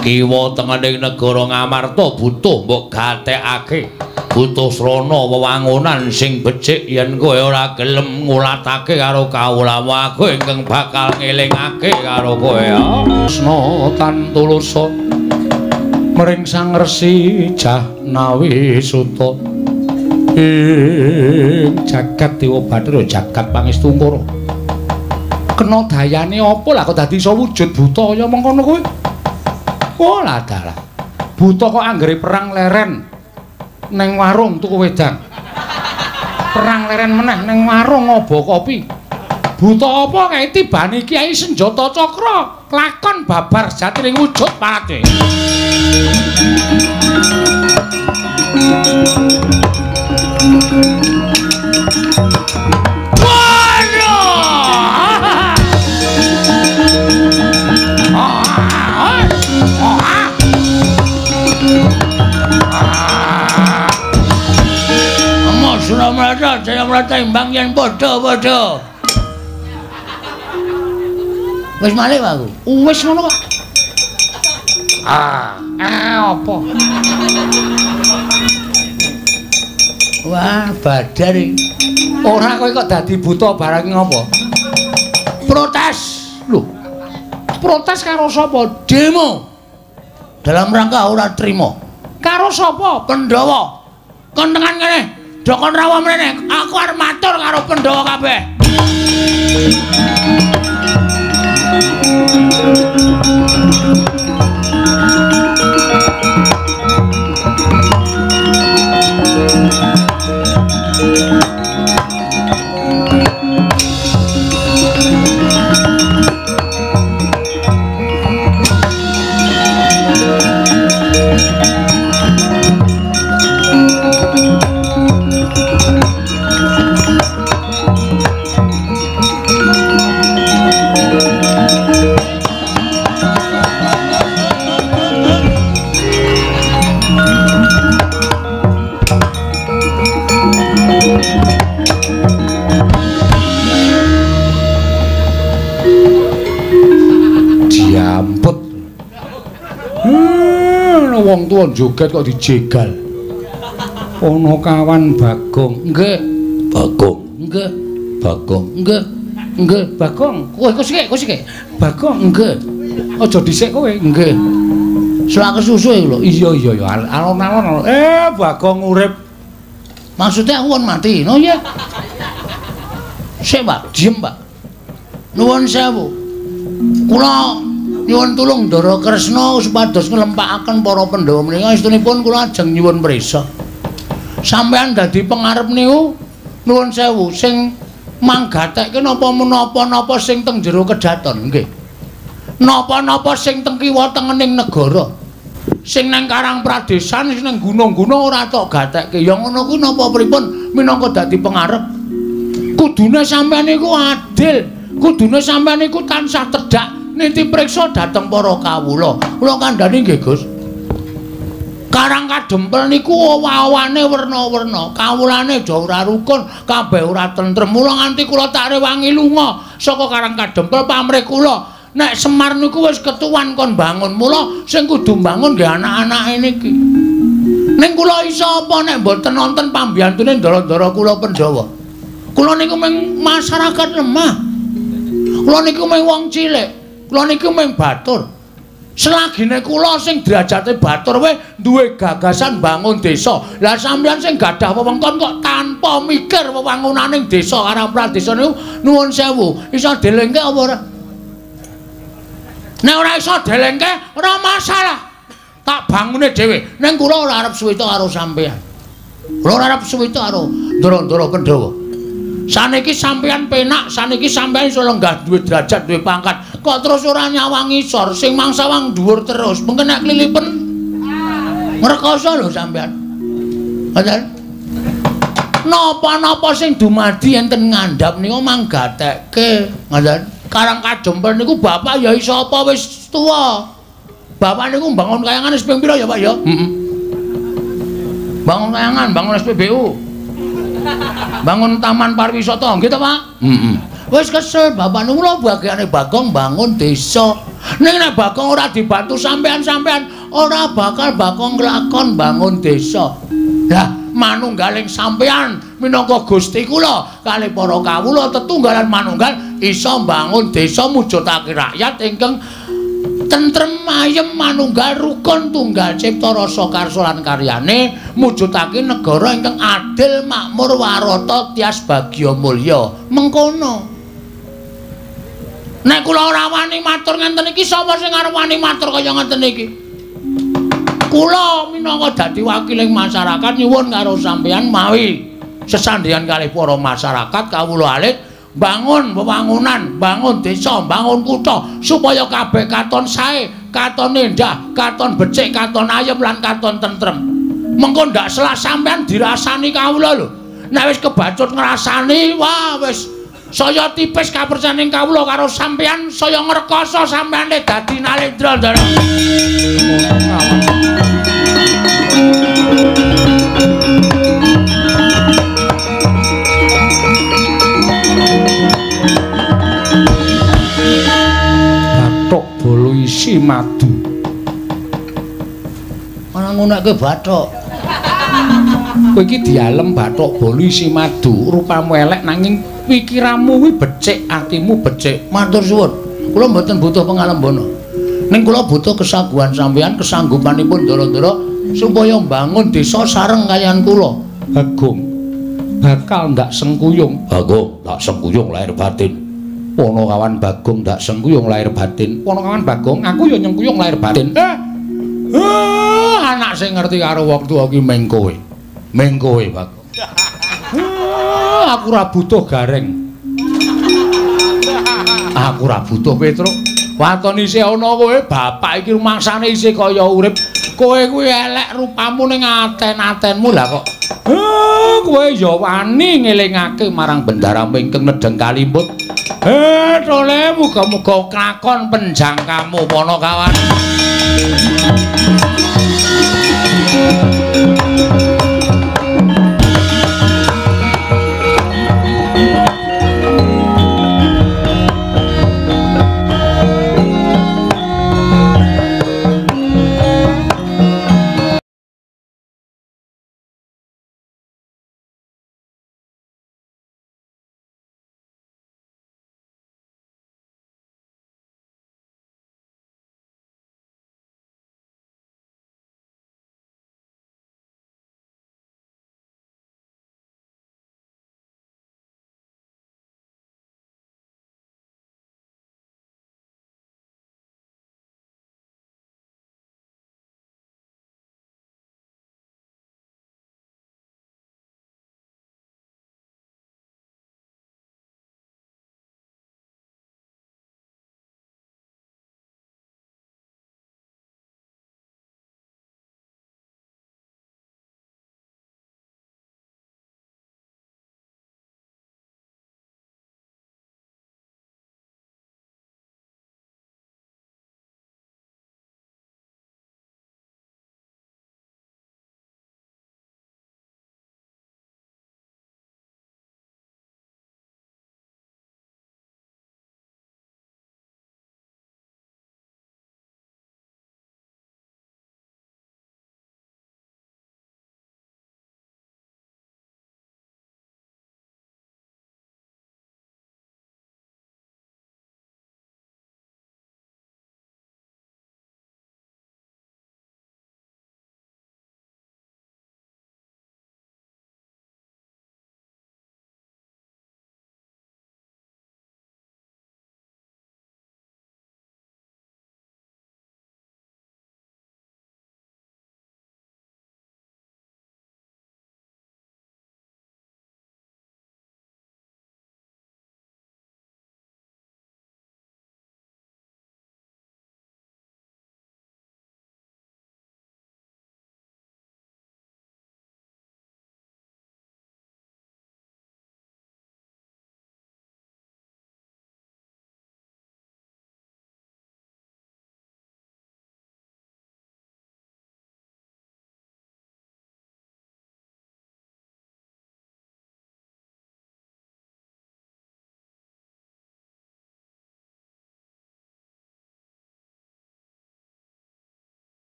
Kiwa tengening negara Ngamarta butuh mbok gatekake. Butuh srana wewangunan sing becik yen kowe ora gelem ngulatake karo kawulamu aku ingkang bakal ngelingake karo kowe ya. Tresna tan tulusa mring Sang Resi Jahnawi Suta ing jagat Dewa Bathara jagat Pangestungkara. Kena dayane apa lah kok dadi iso wujud buta kaya mengkono kuwi? Oh lah dalah. Buta kok anggere perang leren neng warung tuku wedang. Perang leren meneh neng warung ngobo kopi. Buta apa kae tibane kiai senjata cakra lakon babar sejatine wujud parate. Suramrata Jayamrata imbang yen padha-padha. Wis malih aku. Wis ngono kok. Apa? Wah, badar iki. Ora kowe kok dadi buta barang ngopo? Protes. Lho. Protes karo sapa? Demo. Dalam rangka ora trima. Karo sapa? Pandhawa. Kon tekan kene. Dokon rawa mrene, aku arep matur karo Pandhawa kabeh. Diamput. Wong tuwa joget kok dijegal. Ana kawan Bagong. Nggih. Bagong. Nggih. Bagong. Nggih. Nggih, Bagong. Kowe kok sik. Bagong nggih. Aja dhisik kowe. Nggih. Selak kesusu iku lho. Iya iya ya, alon-alon. Bagong urip. Maksudnya aku kon mati, no ya. Sik, Pak, diem, Pak. Nuwun sewu. Kula nyuwun tulung Ndara Kresna supados nglempakaken para Pandhawa menika estunipun kula ajeng nyuwun prisa. Sampeyan dadi pengarep niku nuwun sewu sing manggatekke napa menapa-napa sing teng jero kedaton nggih. Napa-napa sing teng kiwa tengening negara. Sing nang Karang Pradesan sing nang gunung-gunung ora tok gatekke. Ya ngono kuwi napa pripun minangka dadi pengarep? Kudune sampeyan niku adil, kudune sampeyan niku tansah tedhak niti priksa dhateng para kawula. Kula kandhani nggih, Gus. Karang Kadempel niku owah-owane werna-werna, kawulane aja ora rukun, kabeh ora tentrem. Mula nganti kula tak rewangi lunga saka Karang Kadempel pamrih kula. Nek Semar niku wis ketuwan kon bangun, mula sing kudu mbangun nggih anak-anake niki. Ning kula iso apa nek mboten nonton pambiyantune ndara-ndara kula Pandhawa. Kula niku mung masyarakat lemah. Kula niku mung wong cilik, kula niku mung batur. Selagine kula sing derajate batur wae duwe gagasan bangun desa. Lah sampeyan sing gadah wewengkon kok tanpa mikir wewangunaning desa karo pradesa niku nuwun sewu, iso delengke apa ora? Nek ora iso delengke ora masalah. Tak bangune dhewe. Ning kula ora arep suwita karo sampeyan. Kula ora arep suwita karo ndara-ndara Pandhawa. Saniki sampeyan penak, saniki sampeyan iso lenggah duwe derajat, duwe pangkat. Kok terus ora nyawang ngisor, sing mangsawang dhuwur terus. Mengko nek klilipen ngrekoso lho sampeyan. Ngoten. Napa-napa sing dumadi enten ngandhap niku manggatekke, ngoten. Karang Kajempel niku bapak ya iso apa wis tuwa. Bapak niku mbangun kayangan wis ping pira ya, Pak ya? Heeh. Bangun kayangan, bangun SPBU. Bangun taman pariwisata nggih to, Pak? Heeh. Wis kesel bapak niku lho bagiane Bagong bangun desa. Ning nek Bagong ora dibantu sampean-sampean ora bakal Bagong nglakon bangun desa. Lah manunggaling sampean minangka Gusti kula kalih para kawula tetunggalan manunggal iso mbangun desa mujudake rakyat ingkang tentrem ayem manunggal rukun tunggal cipta rasa karsa lan karyane mujudake negara ingkang adil makmur warata tias bagya mulya. Mengkono nek kula ora wani matur ngenten iki sapa sing arep wani matur kaya ngenten iki? Kula minangka dadi wakiling masyarakat nyuwun karo sampeyan mawi sesandhingan kalih para masyarakat kawula alit bangun wewangunan, bangun desa, bangun kutha supaya kabeh katon sae, katon endah, katon becik, katon ayem lan katon tentrem. Mengko ndak selak sampean dirasani kawula lho. Nek wis kebacut ngrasani, wah wis saya tipis kapercaning kawula karo sampean, saya ngrekoso sampeane dadi Nalendra. Bathok bolo isi madu. Ora ngonekke bathok. Kowe iki dialem bathok bolo isi madu, rupamu elek nanging pikiranmu kuwi becik, atimu becik. Matur suwun. Kula mboten butuh pengalembana. Ning kula butuh kesaguhan sampeyan, kesanggupanipun ndara-ndara supaya mbangun desa sareng kaliyan kula. Bagong bakal ndak sengkuyung. Bagong ndak sengkuyung lahir batin. Ponokawan Bagong ndak sengkuyung lahir batin. Ponokawan Bagong aku ya nyengkuyung lahir batin. Anak sing ngerti karo wong tuwa ki meng kowe. Meng kowe Bagong. Aku ora butuh gareng. Aku ora butuh Petruk. Waton isih ana kowe, bapak iki rumangsane isih kaya urip. Kowe kuwi elek rupamu ning aten-atenmu lah kok. Kowe ya wani ngelingake marang bendaramu ingkang nedheng kalimput. Tole muga-muga klakon penjangkamu Ponokawan.